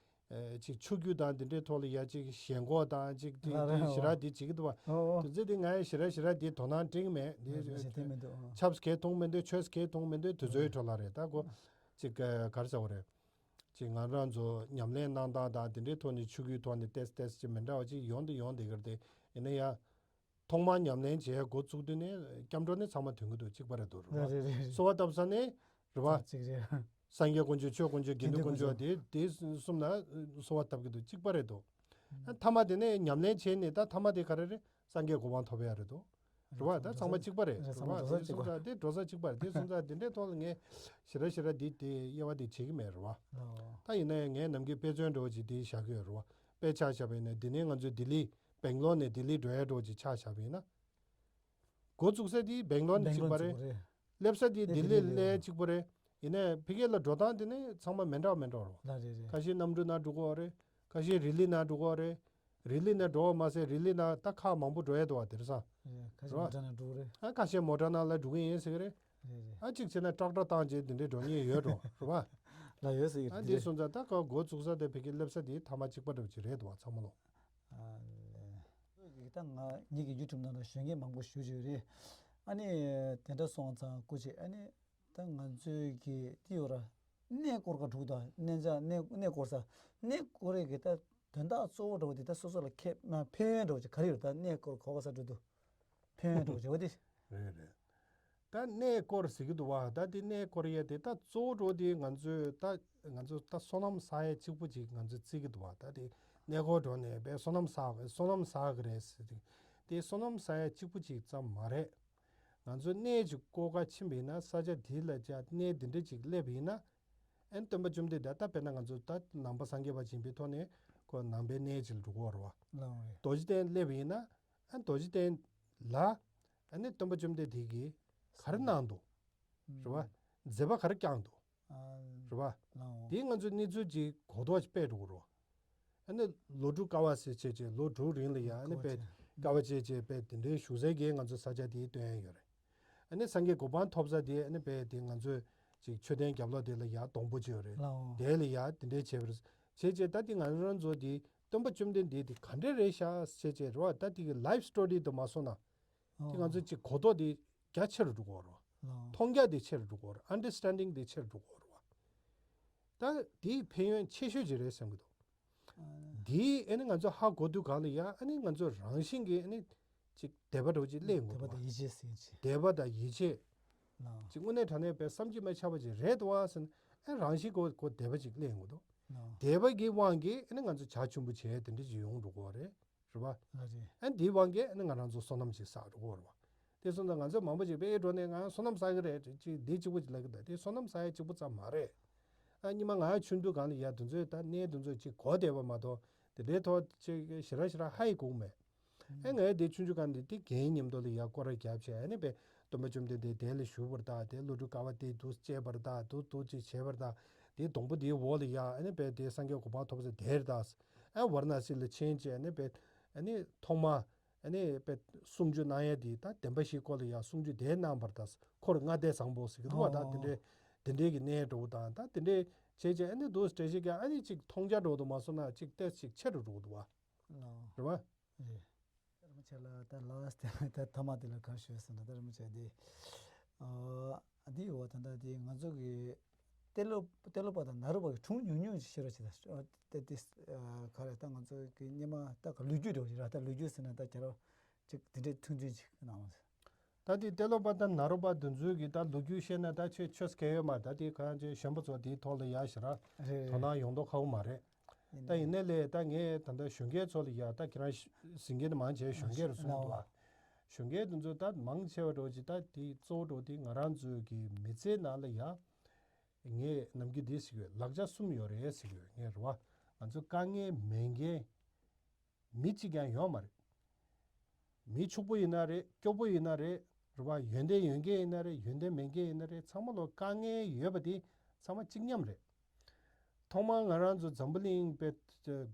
ཨ་ཅིག་ཆོས་བརྒྱུད་དང་འདི་འདྲའི་ཐོག་ལ་ཡ་ཅིག་ཞེན་ཁོག་དང་ཅིག་དེ་ལ་རེད། དེ་ཞེ་དྲག་འདི་བྱེད་ཀྱི་འདུག་བ། ཨོ་ཨོ། དེ་ཚོ་དེ་ང་ཡ་ཞེ་དྲག་ཞེ་དྲག་འདི་དོ་སྣང་སྤྲད་ཀྱི་མེད་འདི་ཞེ་དྲག་དེ་མི་འདུག་ཨོ། ཆབ་སྲིད་གས་མཐོང་མི་འདུག་ཆོས་སྲིད་གས་མཐོང་མི་འདུག་དེ་ཚོའི་ཁྲོད་ལ་རེད། ད་ཁོ་ཅིག་ག་རེ་ཟེར་བ་རེད། ཅིག་ང་རང་ཚོ་ཉམས་ལེན་གནང་སྟངས་དང་དེ་འདྲའི་ཐོག་ནས་ཆོས་བརྒྱུད་ཐོག་ནས་ཏེས་ཏེས་ཅིག་མི་འདྲ་བ་ཅིག་ཡོང་དུ་ཡོང་བསྡད་ཀྱི་རེད་དེ། ཡིན་ན་ཡང་ཐོག་མར་ཉམས་ལེན་བྱས་འགོ་བཙུགས་དུས་ནས་སྐྱབས་འགྲོ་ནས་ཚང་མ་ཐོན་གྱི་འདུག་གཅིག་པ་རེད་འདུག་རེད་བ། རེད་རེད་རེད། གསོལ་བ་བཏབ་ས་ནས་རེད་བ། གཅིག་རེད། སངས་རྒྱས་དཀོན་མཆོག་ཆོས་དཀོན་མཆོག་དགེ་འདུན་དཀོན་མཆོག་དེ་དེ་གསུམ་ལ་གསོལ་བ་བཏབ་ཀྱི་འདུག་གཅིག་པ་རེད་འདུག་ཨ་མཐའ་མ་དེ་ནས་ཉམས་ལེན་བྱས་ནས་ད་མཐའ་མ་དེ་ག་རེ་རེད། སངས་རྒྱས་གོ་འཕང་ཐོབ་ཡ་རེད་དོ། རེད་བ། ད་ཚང་མ་གཅིག་པ་རེད། རེད་བ། དེ་སོང་ཙང་དེ་འགྲོ་ས་གཅིག་པ་རེད། དེ་སོང་ཙང་དེ་འདྲའི་ཐོག་ལ་ངས་ཞེ་དྲག་ཞེ་དྲག་འདི་དེ་དབྱེ་བ་དེ་བྱེད་ཀྱི་མེད། རེད་བ། ད་ཡིན་ན་ཡང་ངས་ནམ་རྒྱུན་དཔེ་མཚོན་འདྲ་བོ་ཅིག་དེ་བཞག་གི་ཡོད། རེད་བ། དཔེ་ཆ་བཞག་པ་ཡིན་ན་འདི་ནས་ང་ཚོའི་ལྡི་ལི་སྦེང་ལོར་ནས་ལྡི་ལི་འགྲོ་ཡ་འདྲ་བོ་ཅིག་ཆ་བཞག་པ་ཡིན་ན། འགོ་བཙུགས་ས་དེ་སྦེང་ལོར་ནས་གཅིག་པ་རེད། སླེབས་ས་དེ་ལྡི་ལི་སླེབས་གཅིག་པ་རེད། ཡིན་ནའི་ཕ་གི་ལ་འགྲོ་སྟངས་དེ་ནི་ཚང་མ་མི་འདྲ་བ་མི་འདྲ་བ་རེད་བ། ལ་རེད་རེད། ཁ་ཤས་གནམ་གྲུ་ནང་འགྲོ་གི་ཡོད་རེད། ཁ་ཤས་རི་ལི་ནང་འགྲོ་གི་ཡོད་རེད། རི་ལི་ནས་འགྲོ་བ་མ་ཟད་རི་ལི་ནས་ད་ཁག་མང་པོ་འགྲོ་ཡས་འདུག་བ། དེང་སང་། ཨེ། ཁ་ཤས་རོ། མོ་ཊ་ནང་འགྲོ་གི་རེད། ཨ་ཁ་ཤས་མོ་ཊ་ནང་ལ་འགྲོ་གི་ཡིན་ཟེར་གི་རེད། རེད་རེད། ཨ་གཅིག་བྱས་ན་ཊེག་ཊར་བཏང་བྱས་དེ་འདྲའི་འགྲོ་མཁན་ཡོད་འགྲོ་རེད་བ། ལ་ཡོད་ཟེར་གི་ཨ་རེད། དེ་སོང་ཙང་ད་ཁོ་འགོ་བཙུགས་ས་དེ་ཕ་གི་སླེབས་ས་དེ་མཐའ་མ་གཅིག་པ་འདྲ་བོ་ཅིག་རེད་འདུག་བ། ཚང་མ་ལོ། ཨ་ལས། ད་ང་ངེད་ཀྱི་ཡུ་ཊུབ་ནང་ལ་གཞོན་སྐྱེས་མང་པོ་ཞེ་པོ་ཅིག་ཡོད་རེད། ཨ་ནི་དེ་འདྲ་སོང་ཙང་སྐུ་མཁྱེན། ཨ་ནི་ད་ང་ཚོའི་གི་དེ་ཡོད་ར། གནས་སྐོར་ག་འགྲོ་གི་འདུག་གནས་མཇལ་གནས་གནས་སྐོར་ས། གནས་སྐོར་རེད་གི། ད་དོན་དག་གཙོ་བོ་འདྲ་བོ་དེ་ད་སོ་སོ་ལ་ཁེ་ཕན་ཡོན་འདྲ་བོ་ཅིག་ག་རེ་ཡོད། ད་གནས་སྐོར་ག་པར་ས་འགྲོ་འདུག་ཕན་ཡོན་འདྲ་བོ་ཅིག་འོ་དེ། རེད་རེད། ད་གནས་སྐོར་ཟེར་གྱི་འདུག་བ། ད་དེ་གནས་སྐོར་ཡས་དེ་ད་གཙོ་བོ་འགྲོ་དེ་ང་ཚོས་ད་ང་ཚོ་ད་སོ་ནམ་ས་ཡས་གཅིག་པུ་ཅིག་ང་ཚོས་བརྩི་གི་འདུག་བ། ད་དེ་གནས་སྐོར་འགྲོ་ནས་པས་སོ་ནམ་ཟ་སོ་ནམ་ཟ་གི་རེད་ཟེར་དེ། དེ་སོ་ནམ་ས་ཡས་གཅིག་པུ་ཅིག་ཙམ་མ་རེད། ང་ཚོ་གནས་ཅིག་སྐོར་ག་ཕྱིན་པ་ཡིན་ན། ས་ཆ་དེ་ལ་ཅིག་གནས་དེ་འདྲ་ཅིག་སླེབས་པ་ཡིན་ན། ཨན་སྟོན་པ་བཅོམ་ལྡན་འདས། ད་དཔེར་ན་ང་ཚོ་ད་ནང་པ་སངས་རྒྱས་པ་ཅིག་ཡིན་པའི་ཐོག་ནས་ཁོ་ནང་པའི་གནས་ཅིག་ལ་འགྲོ་གི་ཡོད་རེད་བ། ལའོ་རེད། རྡོ་རྗེ་གདན་སླེབས་པ་ཡིན་ན། ཨ་རྡོ་རྗེ་གདན་ལ་ཨ་ནི་སྟོན་པ་བཅོམ་ལྡན་འདས་ཀྱིས་ག་རེ་གནང་འདུག་རེད་བ། མཛད་པ་ག་རེ་བསྐྱངས་འདུག་རེད་བ། ལའོ། དེ་ང་ཚོས་གནས་ཚུལ་ཅིག་གོ་རྟོགས་ཅིག་སྤེལ་འགྲོ་གི་རེད། ཨ་ནི་ལོ་དྲུག་དཀའ་བ་སེལ་བྱས་བྱས་ལོ་དྲུག་རིང་ལ་ཡ་ཨ་ནི་དཔེ་དཀའ་བ་སྤྱད་བྱས་དཔེ་དེ་འདྲའི་བཞུགས་སའི་གི་ང་ཚོ་ས་ཆ་དེ་སྟོན་ཡ་ཡོད་རེད། ཨ་ནི་སངས་རྒྱས་གོ་འཕང་ཐོབ་ས་དེ་ཨ་ནི་དཔེ་དེ་ང་ཚོས་ཅིག་མཆོད་རྟེན་རྒྱབ་ལོགས་དེ་ལ་ཡ་སྡོང་པོ་ཅིག་ཡོད་རེད། ལའོ། དེ་ལ་ཡ་དེ་འདྲའི་བྱས་པ་རེད། བྱས་བྱས་ད་དེ་ང་རང་ཚོ་དེ་སྟོན་པ་བཅོམ་ལྡན་འདས་དེ་ག་འདྲ་རེད་ཤག་བྱས་བྱས་རེད་བ། ད་དེ་གི་ལའིབ་སི་ཊོ་རི་དུ་མ་སོང་ན། དེ་ང་ཚོ་ཅིག་གོ་རྟོགས་དེ་རྒྱ་ཆེ་རུ་འགྲོ་གི་ཡོད་རེད་བ། ལའོ། མཐོང་རྒྱ་དེ་ཆེ་རུ་འགྲོ་གི་ཡོད་རེད། ཨན་ཌར་སི་ཊན་ཌིང་དེ་ཆེ་རུ་འགྲོ་གི་ཡོད་རེད་བ། ད་དེའི་ཕན་ཡོན་ཆེ་ཤོས་ཅིག་རེད་བསམ་གྱི་འདུག་དེའི་ཨ་ནི་ང་ཚོ་ཧ་གོ་དུས་གང་ལ་ཡ་ཨ་ནི་ང་ཚོ་རང་བཞིན་གྱིས་ཨ་ནི་ཅིག་དད་པ་འདྲ་བོ་ཅིག་སླེབས་ཡོང་གི་འདུག་དད་པ་དང་ཡིད་ཆེས་ཟེར་ཅིག་དད་པ་དང་ཡིད་ཆེས། ལའོ། ཅིག་དངོས་གནས་དྲང་གནས་དཔེ་བསམ་གྱིས་མི་ཁྱབ་པ་ཅིག་རེད་འདུག་བ་ཟེར་ན། ཨ་རང་བཞིན་གྱིས་ཁོ་དད་པ་ཅིག་སླེབས་ཡོང་གི་འདུག་ལའོ། དད་པ་གི་དབང་གིས་ཨ་ནི་ང་ཚོ་བྱ་ཆེན་པོ་བྱས་དེ་འདྲ་ཅིག་ཡོང་འགྲོ་གི་ཡོད་རེད། རེད་བ། ལ་རེད། ཨ་འདིའི་དབང་གིས་ཨ་ནི་ང་རང་ཚོ་སོ་ནམ་ཅིག་བསགས་འགྲོ་གི་ཡོད་རེད་བ། དེ་སོང་ཙང་ང་ཚོ་མང་པོ་ཅིག་དཔེ་འགྲོ་ནས་ང་སོ་ནམ་བསགས་ཀྱི་རེད་ཅིག་འདི་གཅིག་པོ་ཅིག་ལབ་ཀྱི་འདུག་དེ་སོ་ནམ་བསགས་ཡ་གཅིག་པོ་ཙམ་མ་རེད། ཨ་སྔོན་མ་ང་ཆུང་དུས་སྒང་ལ་ཡ་དེ་ཚོའི་ད་གནས་དེ་ཚོ་ཅིག་གོ་བསྡད་པ་མ་གཏོགས་དེ་འདྲའི་ཐོག་ཅིག་ཞེ་དྲག་ཞེ་དྲག་ཧ་ཡི་གོ་གི་མེད། ཨེ་ངས་དེ་ཆུང་ཆུང་སྒང་དེ་དེ་རྒན་མཉམ་དུ་ལ་ཡ་སྐོར་ར་བརྒྱབ་བྱས། ཨ་ནི་དཔེ་སྟོན་པ་བཅོམ་ལྡན་འདས་དེ་ལ་བཞུགས་པར་གདའ། དེ་ཀླུ་སྒྲུབ་དཀའ་བ་དེ་འདུག་སེ་བྱས་པར་གདའ། འདུག་འདུག་ཅིག་བྱས་པར་གདའ། དེ་སྡོང་པོ་དེའི་འོག་ལ་ཡ་ཨ་ནི་དཔེ་དེ་སངས་རྒྱས་གོ་འཕང་ཐོབ་ས་དེར་གདའ། ཨ་ཝཱ་ར་ཎ་སི་ལ་ཕྱིན་བྱས་ཨ་ནི་དཔེ་ཨ་ནི་ཐོག་མ་ཨ་ནི་དཔེ་གསུང་ཆོས་གནང་ཡ་དེ་ད་བདེན་པ་བཞིའི་སྐོར་ལ་ཡ་གསུང་ཆོས་དེ་གནང་བར་གདའ། འཁོར་ལྔ་སྡེ་བཟང་པོ་ཟེར་གི་འདུག་བ། ད་དེ་འདྲའི་དེ་འདྲའི་གི་གནས་འགྲོ་དང་ད་དེ་འདྲའི་བྱས་བྱས་ཨ་ནི་འདུག་སེ་བྱས་བྱས་ཀྱང་ཨ་ནི་ཅིག་མཐོང་རྒྱ་འགྲོ་དུ་མ་སོང་ན་ཅིག་ཏོག་ཙམ་ཅིག་ཆེ་རུ་འགྲོ་གི་འདུག་བ། རེད་བ། རེད། རིན་པོ་ཆེ་ལ་ད་ལ་སི་ཊི་ད་ཐ་མ་དེ་ལ་ག་རེ་ཞུ་ཟེར་ན། ད་རིན་པོ་ཆེ་དེ་ཨ་འདི་ཡོད་བ། ད་ད་དེ་ང་ཚོ་གི་ཏེ་ལོ་ཏེ་ལོ་པ་དང་ནཱ་རོ་པ་གི་སྒྲུང་ཉུང་ཉུང་ཅིག་ཤེས་རོགས་བྱེད་ད། ཏེ་ཏེ་ག་རེ་ད་ང་ཚོ་གི་སྔོན་མ་ད་ག་ལོ་རྒྱུས་འདྲ་བོ་ཞིག་ར། ད་ལོ་རྒྱུས་ཟེར་ན་ད་རྒྱ་རོ་ཅིག་དེ་འདྲའི་ཐུང་ཐུང་ཅིག་གནང་། ད་དེ་ཏེ་ལོ་པ་དང་ནཱ་རོ་པ་དེ་ཚོའི་གི་ད་ལོ་རྒྱུས་བཤད་ན་ད་ཆོས་ཆོས་སྐད་ཡོད་མ་རེད། ད་དེ་གང་ཅི་གཞོན་པ་ཚོ་དེའི་ཐོག་ལ་ཡ་ཞེ་དྲག་རེད། དོ་སྣང་ཡོང་མདོག་ཁ་པོ་མ་རེད། ཡིན་ད་ཡིན་ནའི་ལས་ད་ངས་ད་ལྟ་གཞོན་སྐྱེས་ཚོ་ལ་ཡ་ད་ཁྱེད་རང་གཟིགས་མཁན་མང་ཆེ་གཞོན་སྐྱེས་རུ་སོང་འདུག་ཨ། གཞོན་སྐྱེས་དེ་ཚོ་ད་མང་ཆེ་བ་འགྲོ་ཅི་ད་དེ་གཙོ་བོ་འགྲོ་དེ་ང་རང་ཚོའི་གི་མི་ཚེའི་ནང་ལ་ཡ་ངས་ནམ་རྒྱུན་འདི་ཟེར་གི་ཡོད། ལག་ཆ་གསུམ་ཡོད་རེད་ཟེར་གི་ཡོད། ངས་རེད་བ། ང་ཚོ་དཀའ་ངལ་མེད་མཁན་མི་གཅིག་ཀྱང་ཡོད་མ་རེད། མི་ཕྱུག་པོ་ཡིན་ན་རེད། སྐྱོ་པོ་ཡིན་ན་རེད། རེད་བ། ཡོན་ཏན་ཡོད་མཁན་ཡིན་ན་རེད། ཡོན་ཏན་མེད་མཁན་ཡིན་ན་རེད། ཚང་མ་ལོ་དཀའ་ངལ་ཡོད་པ་དེ་ཚང་མ་གཅིག་མཉམ་རེད། ཐོག་མར་ང་རང་ཚོ་འཛམ་བུ་གླིང་པའི་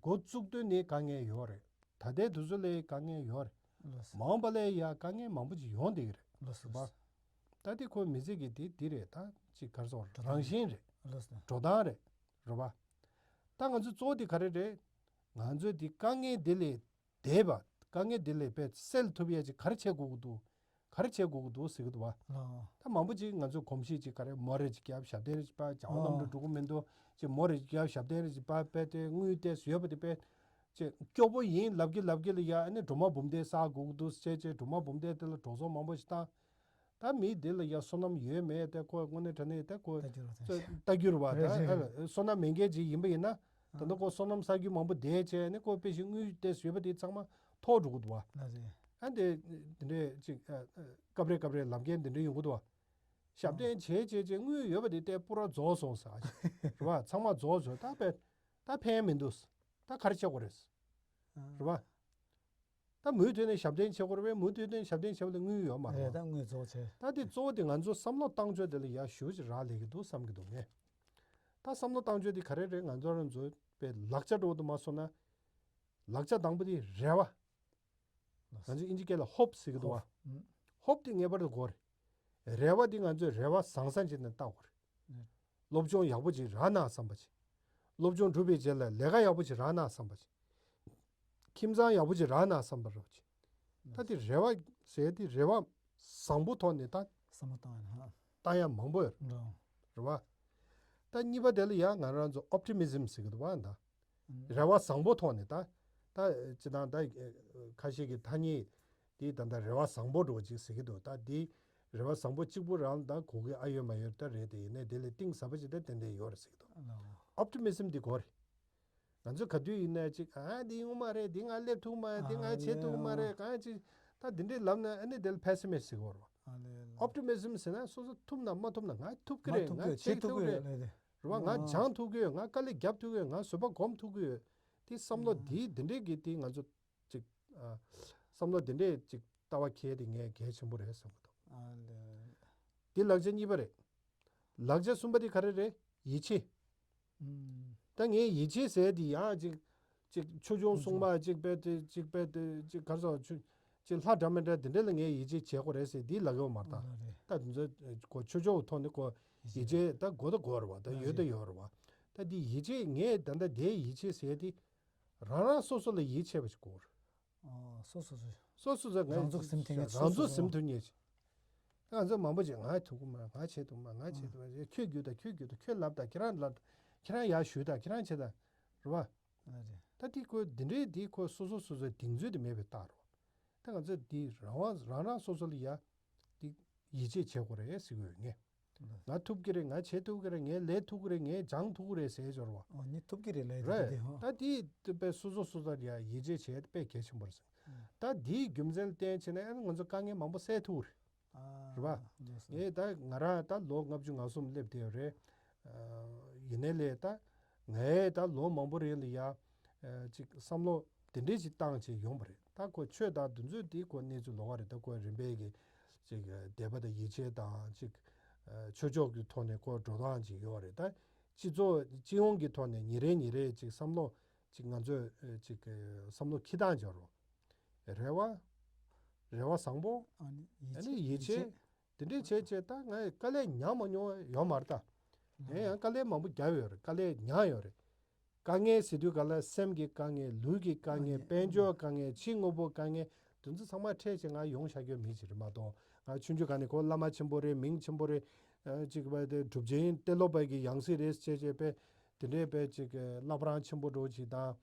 འགོ་བཙུགས་དུས་ནས་དཀའ་ངལ་ཡོད་རེད། ད་ལྟའི་དུས་ཚོད་ལའི་དཀའ་ངལ་ཡོད་རེད། ལགས་སོ། མ་འོངས་པ་ལའི་ཡ་དཀའ་ངལ་མང་པོ་ཅིག་ཡོང་བསྡད་ཀྱི་རེད། ལགས་སོ། རེད་བ། ད་དེ་ཁོའི་མི་ཚེ་གི་དེ་འདི་རེད། ད་ཅིག་ག་རེ་ཟེར་རང་བཞིན་རེད། ལགས་སོ། འགྲོ་སྟངས་རེད། རེད་བ། ད་ང་ཚོ་གཙོ་བོ་དེ་ག་རེ་རེད། ང་ཚོས་དེ་དཀའ་ངལ་དེ་ལས་འདས་པ། དཀའ་ངལ་འདི་ལས་དཔེ་སེལ་ཐུབ་ཡས་ཅིག་ག་རེ་བྱེད་དགོས་ཀྱི་འདུག་ག་རེ་བྱེད་དགོས་ཀྱི་འདུག་ཟེར་གྱི་འདུག་བ། ལགས། ད་མང་པོ་ཅིག་ང་ཚོས་གོམས་གཤིས་ཅིག་ག་རེ་མོ་རེ་ཅིག་བརྒྱབ་ཞབས་བརྟན་རེ་ཅིག་པ་བྱ་བ་ལམ་འགྲོ་འགྲོ་གི་མི་འདུག་ཅིག་མོ་རེ་ཅིག་བརྒྱབ་ཞབས་བརྟན་རེ་ཅིག་པ་དཔེ་དེ་དངུལ་ཏོག་ཙམ་ཡོད་པ་དེ་དཔེ་ཅིག་སྐྱོ་པོ་ཡིན་ལབ་ཀྱི་ལབ་ཀྱི་ལ་ཡ་ཨ་ནི་སྒྲོལ་མ་འབུམ་སྡེ་བསགས་དགོས་ཀྱི་འདུག་ཟེར་བྱས་བྱས་སྒྲོལ་མ་འབུམ་སྡེ་དེ་ལ་འགྲོ་སོང་མང་པོ་ཞིག་བཏང་། ད་མི་དེ་ལ་ཡ་བསོད་ནམས་ཡོད་མེད་དེ་ཁོ་དངོས་གནས་དྲང་གནས་དེ་ཁོ་ལྟ་རྒྱུ་རེད། ལྟ་རྒྱུ་རེད་བ། རེད་རེད། ད་བསོད་ནམས་མེད་མཁན་ཅིག་ཡིན་པ་ཡིན་ན། ད་ལྟ་ཁོ་བསོད་ནམས་བསགས་རྒྱུ་མང་པོ་བསྡད་བྱས་ནས་ཁོ་དཔེ་ཞིག་དངུལ་དེ་ཡོད་པ་དེ་ཚང་མ་ཐོག་འགྲོ་གི་འདུག་བ། ལགས་རེད། ཨ་འདི་འདི་འདྲས་ཅིག་སྐབས་རེ་སྐབས་རེ་ལབ་མཁན་འདི་འདྲས་ཡོང་གི་འདུག་བ། ཞབས་བརྟན་བྱས་བྱས་བྱས་དངུལ་ཡོད་པ་དེ་ལྟས་པུ་ར་རྫོགས་སོང་ཟེར། རེད་བ། ཚང་མ་རྫོགས་སོང་། ད་དཔེ་ད་ཕན་མི་འདུག་ད་ག་རེ་བྱེད་དགོས་རེད། རེད་བ། ད་མུ་མཐུད་ནས་ཞབས་བརྟན་བྱེད་དགོས་རེད་པས། མུ་མཐུད་ནས་ཞབས་བརྟན་བྱེད་པ་ལ་དངུལ་ཡོད་མ་རེད། རེད། ད་དངུལ་རྫོགས་བྱས། ད་དེ་གཙོ་བོ་དེ་ང་ཚོ་བསམ་བློ་བཏང་ཕྱོགས་དེ་ལ་ཡ་ཞུ་ཅིག་རག་ལས་ཀྱི་འདུག་བསམ་གྱི་འདུག་ངས། ད་བསམ་བློ་བཏང་ཕྱོགས་དེ་ག་རེ་རེད། ང་ཚོ་རང་ཚོ་པའི་ལག་ཆ་འགྲོ་དུ་མ་སོང་ན། ལག་ཆ་དང་པོ་དེ་རེ་བ། ང་ཚོ་ཨིན་ཇི་སྐད་ལ་ཧོབ་ཟེར་གྱི་འདུག་བ། ཧོབ་དེ་ངེས་པར་དུ་དགོས་རེད། རེ་བ་དེ་ང་ཚོས་རེ་བ་བཟང་ས་ཅིག་ནས་བཏང་དགོས་རེད། སློབ་སྦྱོང་ཡག་པོ་ཅིག་རག་ན་བསམ་པ་ཅིག་སློབ་སྦྱོང་གྲུབ་པའི་རྗེས་ལ་ལས་ཀ་ཡག་པོ་ཅིག་རག་ན་བསམ་པ་ཅིག་ཁྱིམ་ཚང་ཡག་པོ་ཅིག་རག་ན་བསམ་པ་རོགས་ཅིག་ད་དེ་རེ་བ་ཟེར་དེ་རེ་བ་བཟང་པོ་ཐོག་ནས་ད་བསམ་བློ་བཏང་ཡ་ན་ཧ། བཏང་ཡ་མང་པོ་ཡོད་འགྲོ། རེད་བ། ད་གཉིས་པ་དེ་ལ་ཡང་ང་རང་ཚོ་ཨོབ་ཊི་མི་ཛིམ་ཟེར་གི་འདུག་བ། ད་རེ་བ་བཟང་པོ་ཐོག་ནས་ད་ད་སྤྱི་བཏང་ད་ཁ་ཤས་ཀྱི་ཐ་སྙད་དེ་ད་ད་རེ་བ་བཟང་པོ་འགྲོ་ཅིག་ཟེར་གི་འདུག་ད་དེ་རེ་བ་བཟང་པོ་གཅིག་པུ་རང་ད་གོ་གི་ཨ་ཡོད་མ་ཡོད་ད་རེད། དེ་ཡིན་ནའི་དེ་ལས་གཏིང་ཟབ་པ་ཅིག་ད་ཏན་ཏན་ཡོད་རེད་ཟེར་གི་འདུག་ཨོབ་ཊི་མི་ཛིམ་དེ་གོ་རེད། ང་ཚོས་ག་དུས་ཡིན་ན་ཅིག་ཨ་འདི་ཡོང་མ་རེད། འདི་ང་སླེབས་ཐུབ་མ་རེད། འདི་ང་བྱེད་ཐུབ་མ་རེད། གང་ཅིག་ད་འདི་འདྲའི་ལབ་ན་ཨ་ནི་དེ་ལ་པེ་སི་མི་སི་ཊི་ཟེར་གི་ཡོད་རེད་བ། ཨོབ་ཊི་མི་ཛིམ་ཟེར་ན་སོ་སོ་ཐུབ་ན་མ་ཐུབ་ན་ང་ཐུབ་ཀྱི་རེད། ང་བྱེད་ཐུབ་ཀྱི་རེད། རེད་བ། ང་སྦྱང་ཐུབ་ཀྱི་ཡོད། ང་དཀའ་ལས་རྒྱབ་ཐུབ་ཀྱི་ཡོད། ང་བཟོད་པ་སྒོམ་ཐུབ་ཀྱི་ཡོད། དེ་བསམ་བློ་དེ་འདི་འདྲའི་གི་དེ་ང་ཚོ་ཅིག་ཨ། བསམ་བློ་དེ་འདྲའི་ཅིག་ལྟ་བ་འཁྱེར་དེ་ངས་གལ་ཆེན་པོ་རེད་བསམ་གི་འདུག་ཨ་ལེ། འདི་ལག་ཆ་གཉིས་པ་རེད། ལག་ཆ་གསུམ་པ་དེ་ག་རེ་རེད། ཡིད་ཆེས། ཨུམ། ད་ངས་ཡིད་ཆེས་ཟེར་དེ་ཡང་ཅིག་ཅིག་ཆོས་སྐྱོང་སྲུང་མ་ཅིག་དཔེ་དེ་ཅིག་དཔེ་དེ་ཅིག་ག་རེ་ཟེར་ཆོས་ཅིག་ལྷ་འདྲ་མི་འདྲ་དེ་འདྲ་ལ་ངས་ཡིད་ཆེས་བྱེད་དགོས་རེད་ཟེར་དེ་ལབ་ཡོད་མ་རེད། ད་ཨ་ལེ། ད་དེ་ཚོ་གོ་ཆོས་ཕྱོགས་ཐོག་ནས་གོ་ཡིད་ཆེས་ད་དགོས་ད་དགོས་རེད་བ། ད་ཡོད་ད་ཡོད་རེད་བ། ད་དེ་ཡིད་ཆེས་ངས་ད་ལྟ་དེ་ཡིད་ཆེས་ཟེར་དེ། རང་རང་སོ་སོ་ལ་ཡིད་ཆེས་པ་ཞིག་དགོས་རེད། ཨོ། སོ་སོ་སོ། སོ་སོ་སོ་ང་རང་ཚུགས་སེམས་ཐུབ་ཉེ་ཞིག་རང་ཚུགས་སེམས་ཐུབ་ཉེ་ཞིག་ང་ཚོ་མང་པོ་ཅིག་ང་ཐུབ་ཀྱི་མ་རེད། ང་བྱེད་ཐུབ་མ་རེད། ང་བྱེད་ཐུབ་མ་རེད། ཁྱོད་རྒྱུག་དང་ཁྱོད་རྒྱུག་དང་ཁྱོད་ལབ་དང་ཁྱེད་རང་ལབ་དང་ཁྱེད་རང་ཡར་ཞུས་དང་ཁྱེད་རང་བྱེད་དང་རེད་བ། ཨ་རེད། ད་དེ་ཁོ་འདི་འདྲའི་དེ་ཁོ་སོ་སོ་སོ་སོའི་གདེང་ཚོད་དེ་མེད་པའི་རྟགས་རེད་བ། ད་ང་ཚོ་འདི་རང་དབང་རང་རང་སོ་སོ་ལ་ཡ་འདི་ཡིད་ཆེས་བྱེད་དགོས་རེད་ཟེར་གི་ཡོད་ངས། ང་ཐུབ་ཀྱི་རེད། ང་བྱེད་ཐུབ་ཀྱི་རེད། ངས་ལས་ཐུབ་ཀྱི་རེད། ངས་སྦྱང་ཐུབ་ཀྱི་རེད་ཟེར་སྦྱོར་བ། ཨོ་ནི་ཐུབ་ཀྱི་རེད་ལས་རེད། དེ་ཧོ། ད་དེ་དཔེ་སོ་སོ་སོ་ལ་ཡ་ཡིད་ཆེས་བྱེད་དཔེ་གལ་ཆེན་པོ་རེད་ཟེར། ད་དེའི་རྒྱུ་མཚན་བསྟན་བྱས་ནས་ཨ་ནི་ང་ཚོ་དཀའ་ངལ་མང་པོ་སེལ་ཐུབ་རེད། རེད་བ། ངས་ད་ང་རང་ད་ལོ་ལྔ་བཅུ་ང་གསུམ་སླེབས་བསྡད་ཡོད་རེད། ཡིན་ནའི་ལས་ད་ངས་ད་ལོ་མང་པོ་རིང་ལ་ཡ་ཅིག་བསམ་བློ་དེ་འདྲས་ཅིག་བཏང་བྱས་ཡོང་པ་རེད། ད་ཁོ་ཆོས་དང་དེ་ཚོའི་དེ་ཁོ་གནས་ཚུལ་ལོགས་ཀ་རེད། ད་ཁོ་རིམ་པས་ཀྱི་ཅིག་དད་པ་དང་ཡིད་ཆེས་དང་ཅིག་ཆོས་ཕྱོགས་ཀྱི་ཐོག་ནས་ཁོ་འགྲོ་སྟངས་ཅིག་ཡོད་རེད། ད་སྤྱི་ཚོགས་སྤྱི་ཡོངས་ཀྱི་ཐོག་ནས་ཉིན་རེ་ཉིན་རེ་ཅིག་བསམ་བློ་ཅིག་ང་ཚོས་ཅིག་བསམ་བློ་འཁྱེར་སྟངས་སྦྱོར་རོགས། རེ་བ། རེ་བ་བཟང་པོ། ཨ་ནི་ཡིད་ཆེས། ཡིད་ཆེས། དེ་འདྲས་བྱས་བྱས་ད་ངས་དཀའ་ལས་མྱངས་མ་མྱོང་ཡོད་མ་རེད་ད། ངས་ཡང་དཀའ་ལས་མང་པོ་བརྒྱབ་ཡོད་རེད། དཀའ་ལས་མྱངས་ཡོད་རེད། དཀའ་ངལ་ཟེར་དུས་ག་ལ་སེམས་ཀྱི་དཀའ་ངལ། ལུས་ཀྱི་དཀའ་ངལ། དཀའ་ངལ། དཔལ་འབྱོར་དཀའ་ངལ། ཕྱི་དངོས་པོ་དཀའ་ངལ། དེ་ཚོ་ཚང་མ་འཕྲད་བྱས་ང་ཡོང་བཞག་རྒྱུ་མི་ཞིག་རེད་མ་གཏོགས། ང་ཆུང་ཆུང་སྒང་ནས་ཁོ་བླ་མ་ཆེན་པོ་རེད། མིང་ཆེན་པོ་རེད། ཅིག་བ་དེ་གྲུབ་ཆེན་ཏེ་ལོ་པ་གི་ཡང་སྲིད་རེད་ཅེས་བྱས་པས་དེ་འདྲས་པས་ཅིག་བླ་བྲང་ཆེན་པོ་འདྲ་བོ་ཅིག་དང་།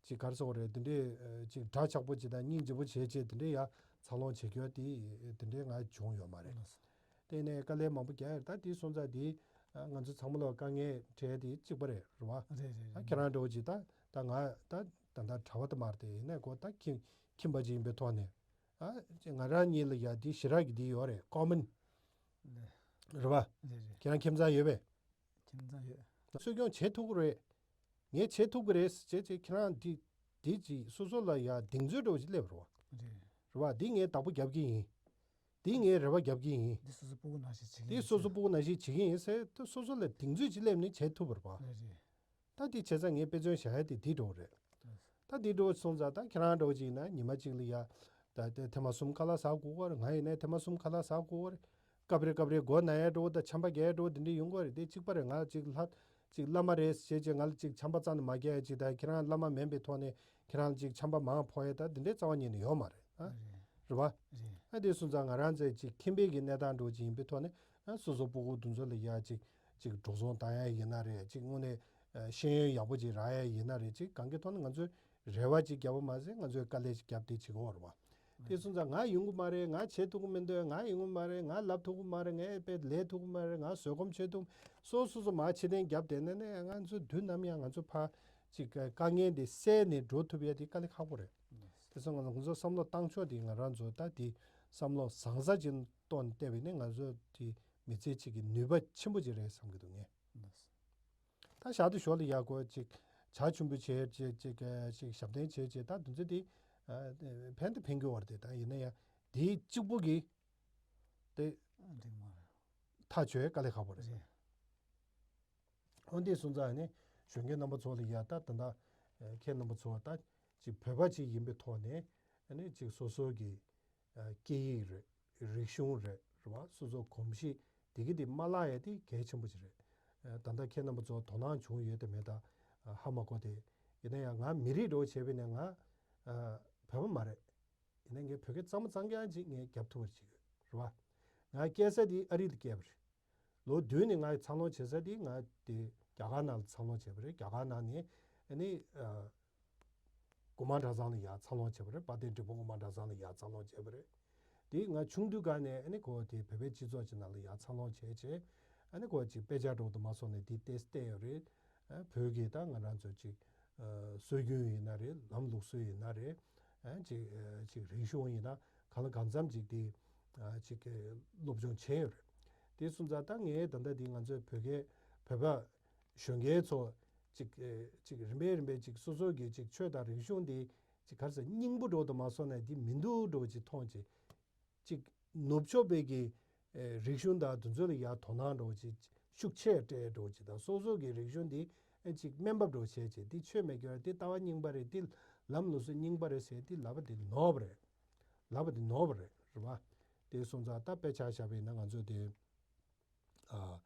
ཅིག་ག་རེ་ཟེར་དགོས་རེད། དེ་འདྲས་ཅིག་གྲྭ་ཆགས་པོ་ཅིག་དང་སྙིང་རྗེ་པོ་བྱས་བྱས་དེ་འདྲས་ཡ་འཚར་ལོངས་བྱེད་རྒྱུ་དེ་དེ་འདྲས་ང་བྱུང་ཡོད་མ་རེད། དེ་ནས་དཀའ་ལས་མང་པོ་བརྒྱབ་ཡོད་རེད། ད་དེ་སོང་ཙང་དེ་ང་ཚོ་ཚང་མ་ལ་དཀའ་ངལ་འཕྲད་དེ་གཅིག་པ་རེད། རེད་བ། རེད་རེད། ཁྱེད་རང་འདྲ་བོ་ཅིག་ད་ད་ང་ད་ད་ད་གྲྭ་པ་དེ་མ་རེད་དེ། ཡིན་ནའི་ཁོ་ད་ཁྱིམ་ཁྱིམ་པ་ཅིག་ཡིན་པའི་ཐོག་ནས་ཨ་ང་རང་གཉིས་ལ་ཡ་དེ་ཞེ་དྲག་གི་དེ་ཡོད་རེད། ཀོ་མན། རེད་བ། རེད་རེད། ཁྱེད་རང་ཁྱིམ་ཚང་ཡོད་པས། ཁྱིམ་ཚང་ཡོད། གསོ་སྐྱོང་བྱེད་ཐུབ་ཀྱི་རེད། ངས་བྱེད་ཐུབ་ཀྱི་རེད་ཟེར་བྱས་བྱས་ཁྱེད་རང་འདི་འདི་ཅིག་སོ་སོ་ལ་ཡ་གདེང་ཚོད་འདྲ་བོ་ཞིག་སླེབས་རེད་བ། རེད། རེད་བ། འདི་ངས་བདག་པོ་རྒྱབ་ཀྱི་ཡིན། འདི་ངས་རེ་བ་རྒྱབ་ཀྱི་ཡིན། འདི་སོ་སོ་སྤུ་གུ་ནང་བཞིན་བྱེད་ཀྱི་འདི་ཡིན་སོ་སོ་ཟེར། སྤུ་གུ་ནང་བཞིན་བྱེད་ཀྱི་ཡིན་ཟེར་ད་སོ་སོ་ལ་གདེང་ཚོད་ཅིག་སླེབས་ནས་བྱེད་ཐུབ་པ་རེད་བ། རེད་རེད། ད་འདི་བྱས་ཙང་ངས་དཔེ་མཚོན་བཞག་ཡ་དེ་འདི་འདྲ་བོ་རེད། ད་འདི་འདྲ་བོ་སོང་ཙང་ད་ཁྱེད་རང་འདྲ་བོ་ཅིག་ཡིན་ན་ཉི་མ་གཅིག་ལ་ཡ། ད་དེ་ཐེངས་མ་གསུམ་ཁ་ལག་ཟ་དགོས་ཀྱི་རེད། ང་ཡིན་ནའི་ཐེངས་མ་གསུམ་ཁ་ལག་ཟ་དགོས་ཀྱི་རེད། སྐབས་རེ་སྐབས་རེ་མགོ་ན་ཡ་འདྲ་བོ་དང་ཆམ་པ་རྒྱག་ཡ་འདྲ་བོ་དེ་འདྲ་ཡོང་གི་རེད། དེ་གཅིག་པ་རེད། ང་ཅིག་ལྷ་ཅིག་བླ་མ་རེད་ཟེར་བྱས་ང་ལ་ཅིག་ཆམ་པ་རྩ་ནས་མ་རྒྱག་ཡ་ཅིག་དང་། ཁྱེད་རང་བླ་མ་མིན་པའི་ཐོག་ནས་ཁྱེད་རང་ལ་ཅིག་ཆམ་པ་མང་ཕོག་ཡ་ད་དེ་འདྲའི་རྩ་བ་ཉིད་ནས་ཡོད་མ་རེད་ཨ། རེད་བ། རེད། ཨ་དེ་སོང་ཙང་ང་རང་ཚོའི་ཅིག་ཁྱིམ་པའི་གི་གནས་སྟངས་འདྲ་བོ་ཅིག་ཡིན་པའི་ཐོག་ནས་ཨ་སོ་སོ་སྤུ་གུ་དེ་ཚོ་ལ་ཡ་ཅིག་ཅིག་འགྲོ་སོང་བཏང་ཡ་ཡིན་ན་རེད། ཅིག་དངོས་གནས་ཤེས་ཡོན་ཡག་པོ་ཅིག་རག་ཡ་ཡིན་ན་རེད། ཅིག་གང་གི་ཐོག་ནས་ང་ཚོས་རེ་བ་ཅིག་བརྒྱབ་པ་མ་ཟད་ང་ཚོས་དཀའ་ལས་ཅིག་བརྒྱབ་སྟེ་བྱེད་ཀྱི་ཡོད་རེད་བ། དེ་སོང་ཙང་ང་ཡོང་གི་མ་རེད། ང་བྱེད་ཐུབ་ཀྱི་མི་འདུག་ང་ཡོང་གི་མ་རེད། ང་ལབ་ཐུབ་ཀྱི་མ་རེད། ངས་དཔེ་ལས་ཐུབ་ཀྱི་མ་རེད། ང་བཟོད་སྒོམ་བྱེད་ཐུབ། སོ་སོ་སོ་མར་ཕྱིར་འཐེན་བརྒྱབ་བསྡད་ནས་ནས་ང་ཚོ་དུས་ནམ་ཡང་ང་ཚོ་ཕར་ཅིག་དཀའ་ངལ་འདི་བསལ་ནས་འགྲོ་ཐུབ་ཡ་དེ་དཀའ་ལས་ཁག་པོ་རེད། དེ་སོང་ཙང་ང་ཚོ་བསམ་བློ་བཏང་ཕྱོགས་དེ་ང་རང་ཚོ་ད་དེ་བསམ་བློ་བཟང་ས་ཅིག་བཏོན་བལྟས་པས་ནི་ང་ཚོ་དེ་མི་ཚེ་གཅིག་གི་ནུས་པ་ཆེན་པོ་ཅིག་རེད་བསམ་གྱི་འདུག་ངས། ད་ཞག་དེ་ཞོར་ལ་ཡག་གོ་ཅིག་བྱ་ཆུང་བུ་བྱས་ཅིག་ཅིག་ཅིག་ཞབས་བརྟན་བྱས་ཅིག་ད་དུས་ཚོད་དེ་ཕན་དུ་ཕན་གྱི་བར་དེ་ད་ཡིན་ན་ཡང་དེའི་གཅིག་པུ་གི་དེ་འགྲིག་མ་རེད། ཐག་ཆོད་དཀའ་ལས་ཁག་པོ་རེད། རེད། འོན་ཏེ་སོང་ཙང་ནི་གཞོན་སྐྱེས་རྣམ་པ་ཚོ་ལ་ཡ་ད་ད་ད་ཁྱེད་རྣམ་པ་ཚོ་ད་ཅིག་བོད་པ་ཅིག་ཡིན་པའི་ཐོག་ནས་ནི་ཅིག་སོ་སོ་གི་སྐད་ཡིག་རེད། རིག་གཞུང་རེད། རེད་བ། སོ་སོ་གོམས་གཤིས་དེ་གི་དེ་མ་བརླག་ཡ་དེ་གལ་ཆེན་པོ་ཅིག་རེད། ད་ལྟ་ཁྱེད་རྣམ་པ་ཚོ་དོ་སྣང་བྱུང་ཡོད་དམ་མེད་ད་ཧ་མ་གོ་སྟེ། ཡིན་ན་ཡང་ང་མི་རིགས་འདྲ་བོ་བྱས་པས་ན་ང་བོད་པ་མ་རེད། ཡིན་ན་ངས་བོད་སྐད་གཙང་མ་གཙང་རྐྱང་ཅིག་ངས་རྒྱབ་ཐུབ་པ་ཅིག་ཡོད་རེད་བ། ང་སྐྱེས་ས་དེ་ཨ་རི་ལ་སྐྱེས་པ་རེད། ལོ་བདུན་ནས་ང་འཚར་ལོངས་བྱེད་ས་དེ་ང་དེ་རྒྱ་གར་ནང་ལ་འཚར་ལོངས་བྱས་པ་རེད། རྒྱ་གར་ནང་ནས་ཨ་ནི་ཨ་དགོན་པ་གྲྭ་ཚང་ལ་ཡར་འཚར་ལོངས་བྱས་པ་རེད། དཔལ་ལྡན་འབྲས་སྤུངས་དགོན་པ་གྲྭ་ཚང་ལ་ཡར་འཚར་ལོངས་བྱས་པ་རེད། དེ་ང་ཆུང་དུས་སྒང་ནས་ཨ་ནི་ཁོ་དེ་བོད་པའི་སྤྱི་ཚོགས་ཀྱི་ནང་ལ་ཡར་འཚར་ལོངས་བྱས་བྱས་ཨ་ནི་ཁོ་ཅིག་དཔེ་ཆ་འདྲ་པོ་དང་མ་སོང་ནས་དེ་ཏོག་ཙམ་བལྟས་ཡོད་རེད། ཨ་བོད་ཀྱི་ད་ང་རང་ཚོ་ཅིག་ཨ་སྲོལ་རྒྱུན་ཡིན་ན་རེད། ལམ་ལུགས་སྲོལ་ཡིན་ན་རེད། ཨ་ཅིག་ཨ་ཅིག་རིག་གཞུང་ཡིན་ན་གང་ལ་གང་འཚམ་ཅིག་དེ་ཨ་ཅིག་སློབ་སྦྱོང་བྱས་ཡོད་རེད། དེ་སོང་ཙང་ད་ངས་ད་ལྟ་དེ་ང་ཚོའི་བོད་སྐད་བོད་པ་གཞོན་སྐྱེས་ཚོ་ཅིག་ཨེ་ཅིག་རིམ་པས་རིམ་པས་ཅིག་སོ་སོ་གི་ཅིག་ཆོས་དང་རིག་གཞུང་དེ་ཅིག་ག་རེ་ཟེར་སྙིང་པོ་འདྲ་པོ་དང་མ་སོང་ནས་དེ་མི་འདུག་འདྲ་པོ་ཅིག་མཐོང་ཅིག་ཅིག་ནུབ་ཕྱོགས་པའི་གི་ཨེ་རིག་གཞུང་དང་དེ་ཚོ་ལ་ཡང་དོ་སྣང་འདྲ་པོ་ཅིག་ཤུགས་ཆེ་སྤྲད་འདྲ་པོ་ཅིག་དང་སོ་སོ་གི་རིག་གཞུང་དེ་ཨེ་ཅིག་དམན་པ་འདྲ་པོ་བྱས་ཅིག་དེ་ཆོས་མེད་ཀྱི་རེད། དེ་ལྟ་བ་རྙིང་པ་རེད། དེ་ལམ་ལུགས་སྲོལ་རྙིང་པ་རེད་ཟེར་དེ་ལབ་པ་དེ་ནོར་བ་རེད། ལབ་པ་དེ་ནོར་བ་རེད། རེད་བ། དེ་སོང་ཙང་ད་དཔེ་ཆ་བཞག་པ་ཡིན་ན་ང་ཚོ་དེ་ཨ་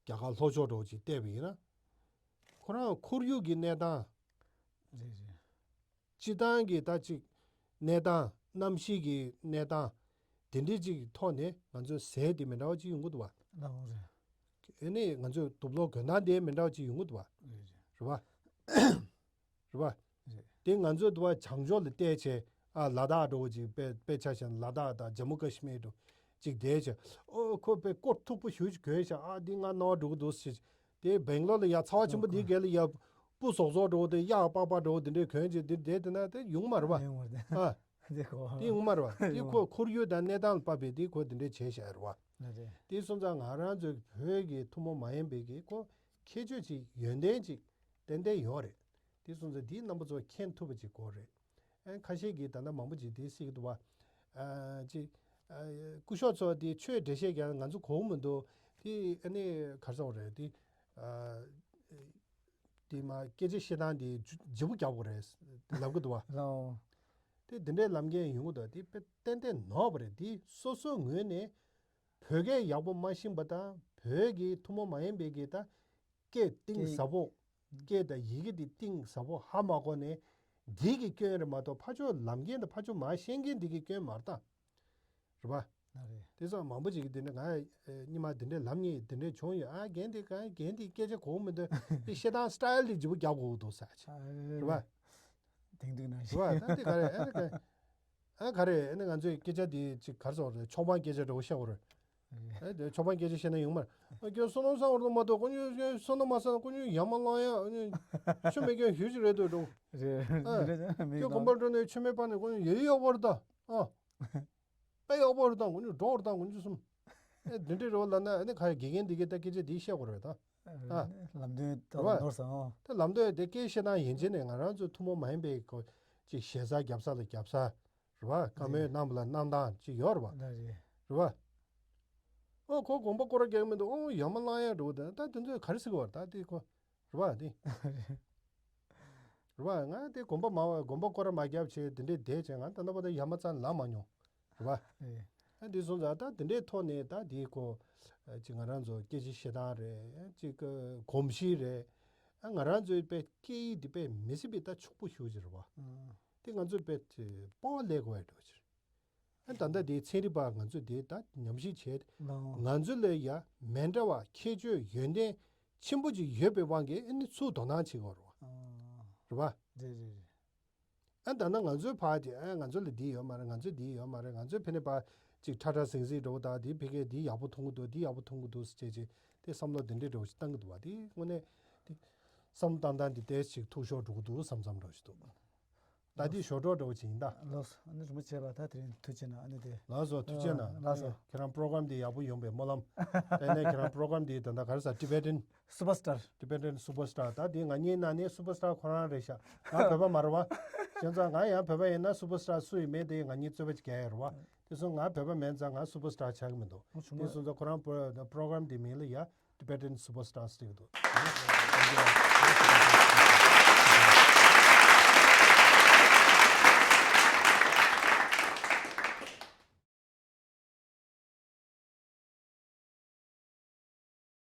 རྒྱ་གར་ལྷོ་ཕྱོགས་འདྲ་པོ་ཅིག་བལྟས་པ་ཡིན་ན། ཁོ་རང་ཁོར་ཡུག་གི་གནས་སྟངས། རེད་རེད། སྤྱི་བཏང་གི་ད་ཅིག་གནས་སྟངས་གནམ་གཤིས་ཀྱི་གནས་སྟངས་དེ་འདྲའི་ཅིག་ཐོག་ནས་ང་ཚོའི་ཟས་དེ་མི་འདྲ་བ་ཅིག་ཡོང་གི་འདུག་བ། ལགས་འོང་རེད། ཨ་ནི་ང་ཚོའི་དུག་ལོག་གོན་སྟངས་དེ་མི་འདྲ་བ་ཅིག་ཡོང་གི་འདུག་བ། རེད་རེད། རེད་བ། རེད་བ། རེད། དེ་ང་ཚོའི་འདུག་བ་བྱང་ཕྱོགས་ལ་བལྟས་བྱས་ཨ་ལ་དྭགས་འདྲ་པོ་ཅིག་དཔེ་དཔེ་ཆ་བཞག་ན་ལ་དྭགས་དང་ཇམ་མུ་ཀ་ཤི་མིར་འདྲ་པོ་ཅིག་བསྡད་བྱས་ཨོ་ཁོ་དཔེ་སྐོར་མཐུག་པོ་ཞེ་པོ་ཅིག་གོན་བྱས་ཨ་འདི་ང་སྣང་བ་འགྲོ་གི་འདུག་ཟེར། དེ་སྦེང་ལོར་ལ་ཡ་ཚ་བ་ཆེན་པོ་འདི་གས་ལ་ཡ་སྤུ་ཟོག་ཟོག་འདྲ་པོ་དེ་གཡག་པགས་པ་འདྲ་པོ་དེ་འདྲས་གོན་བྱས་འདི་བསྡད་དེ་ན་དེ་ཡོང་མ་རེད་བ། ཡོང་མ་རེད། ཨ་དེ་གོ་དེ་ཡོང་མ་རེད་བ། དེ་ཡོང་ཁོ་ཁོར་ཡུག་དང་གནས་སྟངས་ལ་དཔག་པའི་དེ་ཁོ་དེ་འདྲས་བྱས་བཞག་རེད་བ། ལ་རེད། དེ་སོང་ཙང་ང་རང་ཚོའི་བོད་ཀྱི་ཐུན་མོང་མ་ཡིན་པའི་གི་ཁོ་ཁྱད་ཆོས་ཅིག་ཡོན་ཏན་ཅིག་ཏན་ཏན་ཡོད་རེད། དེ་སོང་ཙང་དེའི་རྣམ་པ་ཚོ་མཁྱེན་ཐུབ་པ་ཅིག་དགོས་རེད། ཨ་ཁ་ཤས་ཀྱིས་ད་ལྟ་མང་པོ་ཅིག་དེ་གཟིགས་འདུག་བ། ཨ་ཅིག་ཨ་སྐུ་ཞབས་ཚོ་དེ་ཆོས་འགྲེལ་བཤད་རྒྱག་ང་ཚོ་གོ་གི་མི་འདུག་དེ་ཨ་ནི་ག་རེ་ཟེར་དགོས་རེད། དེ་ཨ་དེ་མ་སྐད་ཆ་བཤད་སྟངས་དེ་ལྗི་ལྗིད་པོ་རྒྱག་དགོས་རེད་ལབ་གི་འདུག་བ། ལགས་འོང་། དེ་དེ་འདྲའི་ལབ་མཁན་ཡོང་གི་འདུག་དེ་དཔེ་ཏན་ཏན་ནོར་བ་རེད། དེ་སོ་སོའི་ངོས་ནས་བོད་སྐད་ཡག་པོ་མ་ཤེས་པ་དང་བོད་ཀྱི་ཐུན་མོང་མ་ཡིན་པའི་གི་ད་སྐད་གཏིང་ཟབ་པོ། སྐད་དང་ཡི་གེ་འདི་གཏིང་ཟབ་པོ་ཧ་མ་གོ་ནས་འདི་གི་སྐྱོན་རེད་མ་གཏོགས་ཕར་ཕྱོགས་ལབ་མཁན་དང་ཕར་ཕྱོགས་མར་བཤད་མཁན་འདི་གི་སྐྱོན་མ་རེད་ད། རེད་པ། ལ་རེད། དེ་ཚོ་མང་པོ་ཅིག་གིས་འདི་འདྲ་ང་ཨེ་སྔོན་མ་འདི་འདྲ་ལབ་མཁན་འདི་འདྲ་བྱུང་ཡོད། ཨ་རྒན་འདི་གང་རྒན་འདི་སྐད་ཆ་གོ་གི་མི་འདུག་དེ་བཤད་སྟངས་སི་ཊའིལ་འདི་ལྗིད་པོ་རྒྱག་དགོས་འདུག་ཟེར་ཅིག་ཨ་རེད་རེད་པ། རེད། དེང་དུས་ནང་རེད་པ། བཞིན། ད་འདི་ག་རེ་ཨ་ནི་ག་ཨ་ག་རེ་ཨ་ནི་ང་ཚོས་སྐད་ཆ་འདི་ཅིག་ག་རེ་ཟེར་དགོས་རེད། ཆོག་པ་སྐད་ཆ་འདྲ་པོ་བཤད་དགོས་རེད། ཨེ་དེ་ཆོག་པ་སྐད་ཆ་བཤད་ན་ཡོང་མ་རེད། ཨ་ཁྱོད་བསོད་ནམས་བསགས་པ་རེད་མ་གཏོགས་ཁོ་ཚོས་བསོད་ནམས་མ་བསགས་ན་ཁོ་ཚོས་ཡ་མ་བླངས་ཡ། ཨ་ནི་ཆོས་མེད་མཁན་ཞེ་ཅིག་རེད་འདུག་འགྲོ། རེད་ཨ་རེད་རེད་མི་ཁྱོད་དགོན་པར་འགྲོ་ནས་ཆོས་མེད་པ་ནས་ཁོ་ཚོས་ཡོད་ཡོད་པར་ད་ཨ་དཔེ་ཡག་པོ་རེད་ད་ཁོ་ཚོས་འགྲོ་བར་ད་ཁོ་ཚོས་གསུམ། ཨེ་འདི་འདྲའི་རེད་པ་ལབ་ན་ཨ་ནི་ག་རེ་དགེ་རྒན་འདི་གས་ད་སྐད་ཆ་འདི་བཤད་དགོས་རེད་ད། ཨ་ལམ་སྟོན་ད་རེད་པ། ནོར་སོང་། ད་ལམ་སྟོན་དེ་སྐད་བཤད་སྟངས་ཡན་ཆད་ནས་ང་རང་ཚོ་ཐུན་མོང་མ་ཡིན་པའི་གོ་ཅིག་ཞེ་ས་རྒྱབ་ས་ལ་རྒྱབ་ས། རེད་པ། བཀའ་མོལ་རེད། གནང་བ་ལ་གནང་སྟངས་ཅིག་ཡོད་རེད་པ། ལ་རེད། རེད་པ། ཨོ་ཁོ་དགོན་པ་སྐོར་ར་རྒྱག་གི་མི་འདུག་ཨོ་ཡ་མ་བླངས་ཡ་འགྲོ་གི་འདུག་ད་དེ་ཚོས་ག་རེ་ཟེར་གི་ཡོད་རེད་ད་དེ་ཁོ། རེད་པ་དེ། རེད་པ། ང་དེ་དགོན་པ་མ་དགོན་པ་སྐོར་ར་མ་རྒྱབ་བྱས་དེ་འདྲའི་བསྡད་བྱས་ང་ད་ལྟ་བར་དུ་ཡ་མ་རྩ་ལབ་མ་མྱོང་། རེད་པ། རེད། ཨ་འདི་སོང་ཙང་ད་དེ་འདྲའི་ཐོག་ནས་ད་དེ་ཁོ་ཅིག་ང་རང་ཚོ་སྐད་ཆ་བཤད་སྟངས་རེད། ཅིག་གོམས་གཤིས་རེད། ཨ་ང་རང་ཚོའི་དཔེ་སྐད་ཡིག་འདི་དཔེ་མི་སྲིད་པའི་ད་ཕྱུག་པོ་ཞེ་པོ་ཅིག་རེད་པ། ཨ་དེ་ང་ཚོས་དཔེ་སྤོབས་པ་སླེབས་དགོས་པའི་འགྲོ་ཕྱིར། ཨ་ད་ལྟ་དེ་ཚན་རིག་པ་ང་ཚོས་དེ་ད་ཉམས་ཞིབ་བྱས། ལའོ། ང་ཚོ་ལས་ཡ་མི་འདྲ་བ་ཁྱད་ཆོས་ཡོན་ཏན་ཆེན་པོ་ཅིག་ཡོད་པའི་དབང་གིས་ཨ་ནི་ཚུར་དོ་སྣང་བྱེད་དགོས་རེད་པ། ཨ་རེད་པ། རེད་རེད་རེད། ཨ་ད་ནི་ང་ཚོའི་ཕར་དེ་ཨ་ང་ཚོ་ལ་འདི་ཡོད་མ་རེད། ང་ཚོ་འདི་ཡོད་མ་རེད། ང་ཚོའི་ཕ་ནས་ཕར་ཅིག་ཁྲ་ཁྲ་ཟིང་ཟིང་འགྲོ་དང་དེ་ཕ་གིར་འདི་ཡག་པོ་མཐོང་གི་འདུག་འདི་ཡག་པོ་མཐོང་གི་འདུག་ཟེར་བྱས་བྱས་དེ་བསམ་བློ་དེ་འདྲའི་འགྲོ་ཞིག་བཏང་གི་འདུག་པ། དེ་དངོས་གནས་དེ་བསམ་བློ་བཏང་སྟངས་འདི་ཏོག་ཙམ་ཅིག་འཐུས་ཤོར་འགྲོ་གི་འདུག་བསམ་བསམ་འགྲོ་ཞིག་འདུག་ད་འདི་ཞོར་འགྲོ་འདྲ་པོ་ཅིག་ཡིན་ད། ལགས་སོ། ཨ་ནི་རིན་པོ་ཆེ་ལགས་ད་དེ་རིང་ཐུགས་རྗེ་གནང་། ཨ་ནི་དེ། ལགས་སོ། ཐུགས་རྗེ་གནང་། ལགས་སོ། ཁྱེད་རང་པྲོ་གྲམ་འདི་ཡག་པོ་ཡོང་པའི་སྨོན་ལམ། དེ་ནས་ཁྱེད་རང་པྲོ་གྲམ་འདི་ད་ལྟ་ག་རེ་ཟེར། Tibetan Superstar། Tibetan Superstar། ད་འདི་ང་གཉིས་ནང་ནས་Superstar་ཁོ་རང་རེད་ཤག་ང་བོད་པ་མ་རེད་པ། བྱས་ཙང་ང་ཡང་བོད་པ་ཡིན་ན་Superstar་སུ་ཡིན་མིན་དེ་ང་གཉིས་རྩོད་པ་ཅིག་རྒྱག་ཡ་རེད་པ། དེ་སོང་ང་བོད་པ་མིན་ཙང་ང་Superstar་ཆགས་ཀྱི་མི་འདུག་ཨོ་བྱུང་ན། དེ་སོང་ཙང་ཁོ་རང་པྲོ་པྲོ་གྲམ་འདི་མིང་ལ་ཡ་Tibetan Superstars་ཟེར་གྱི་འདུག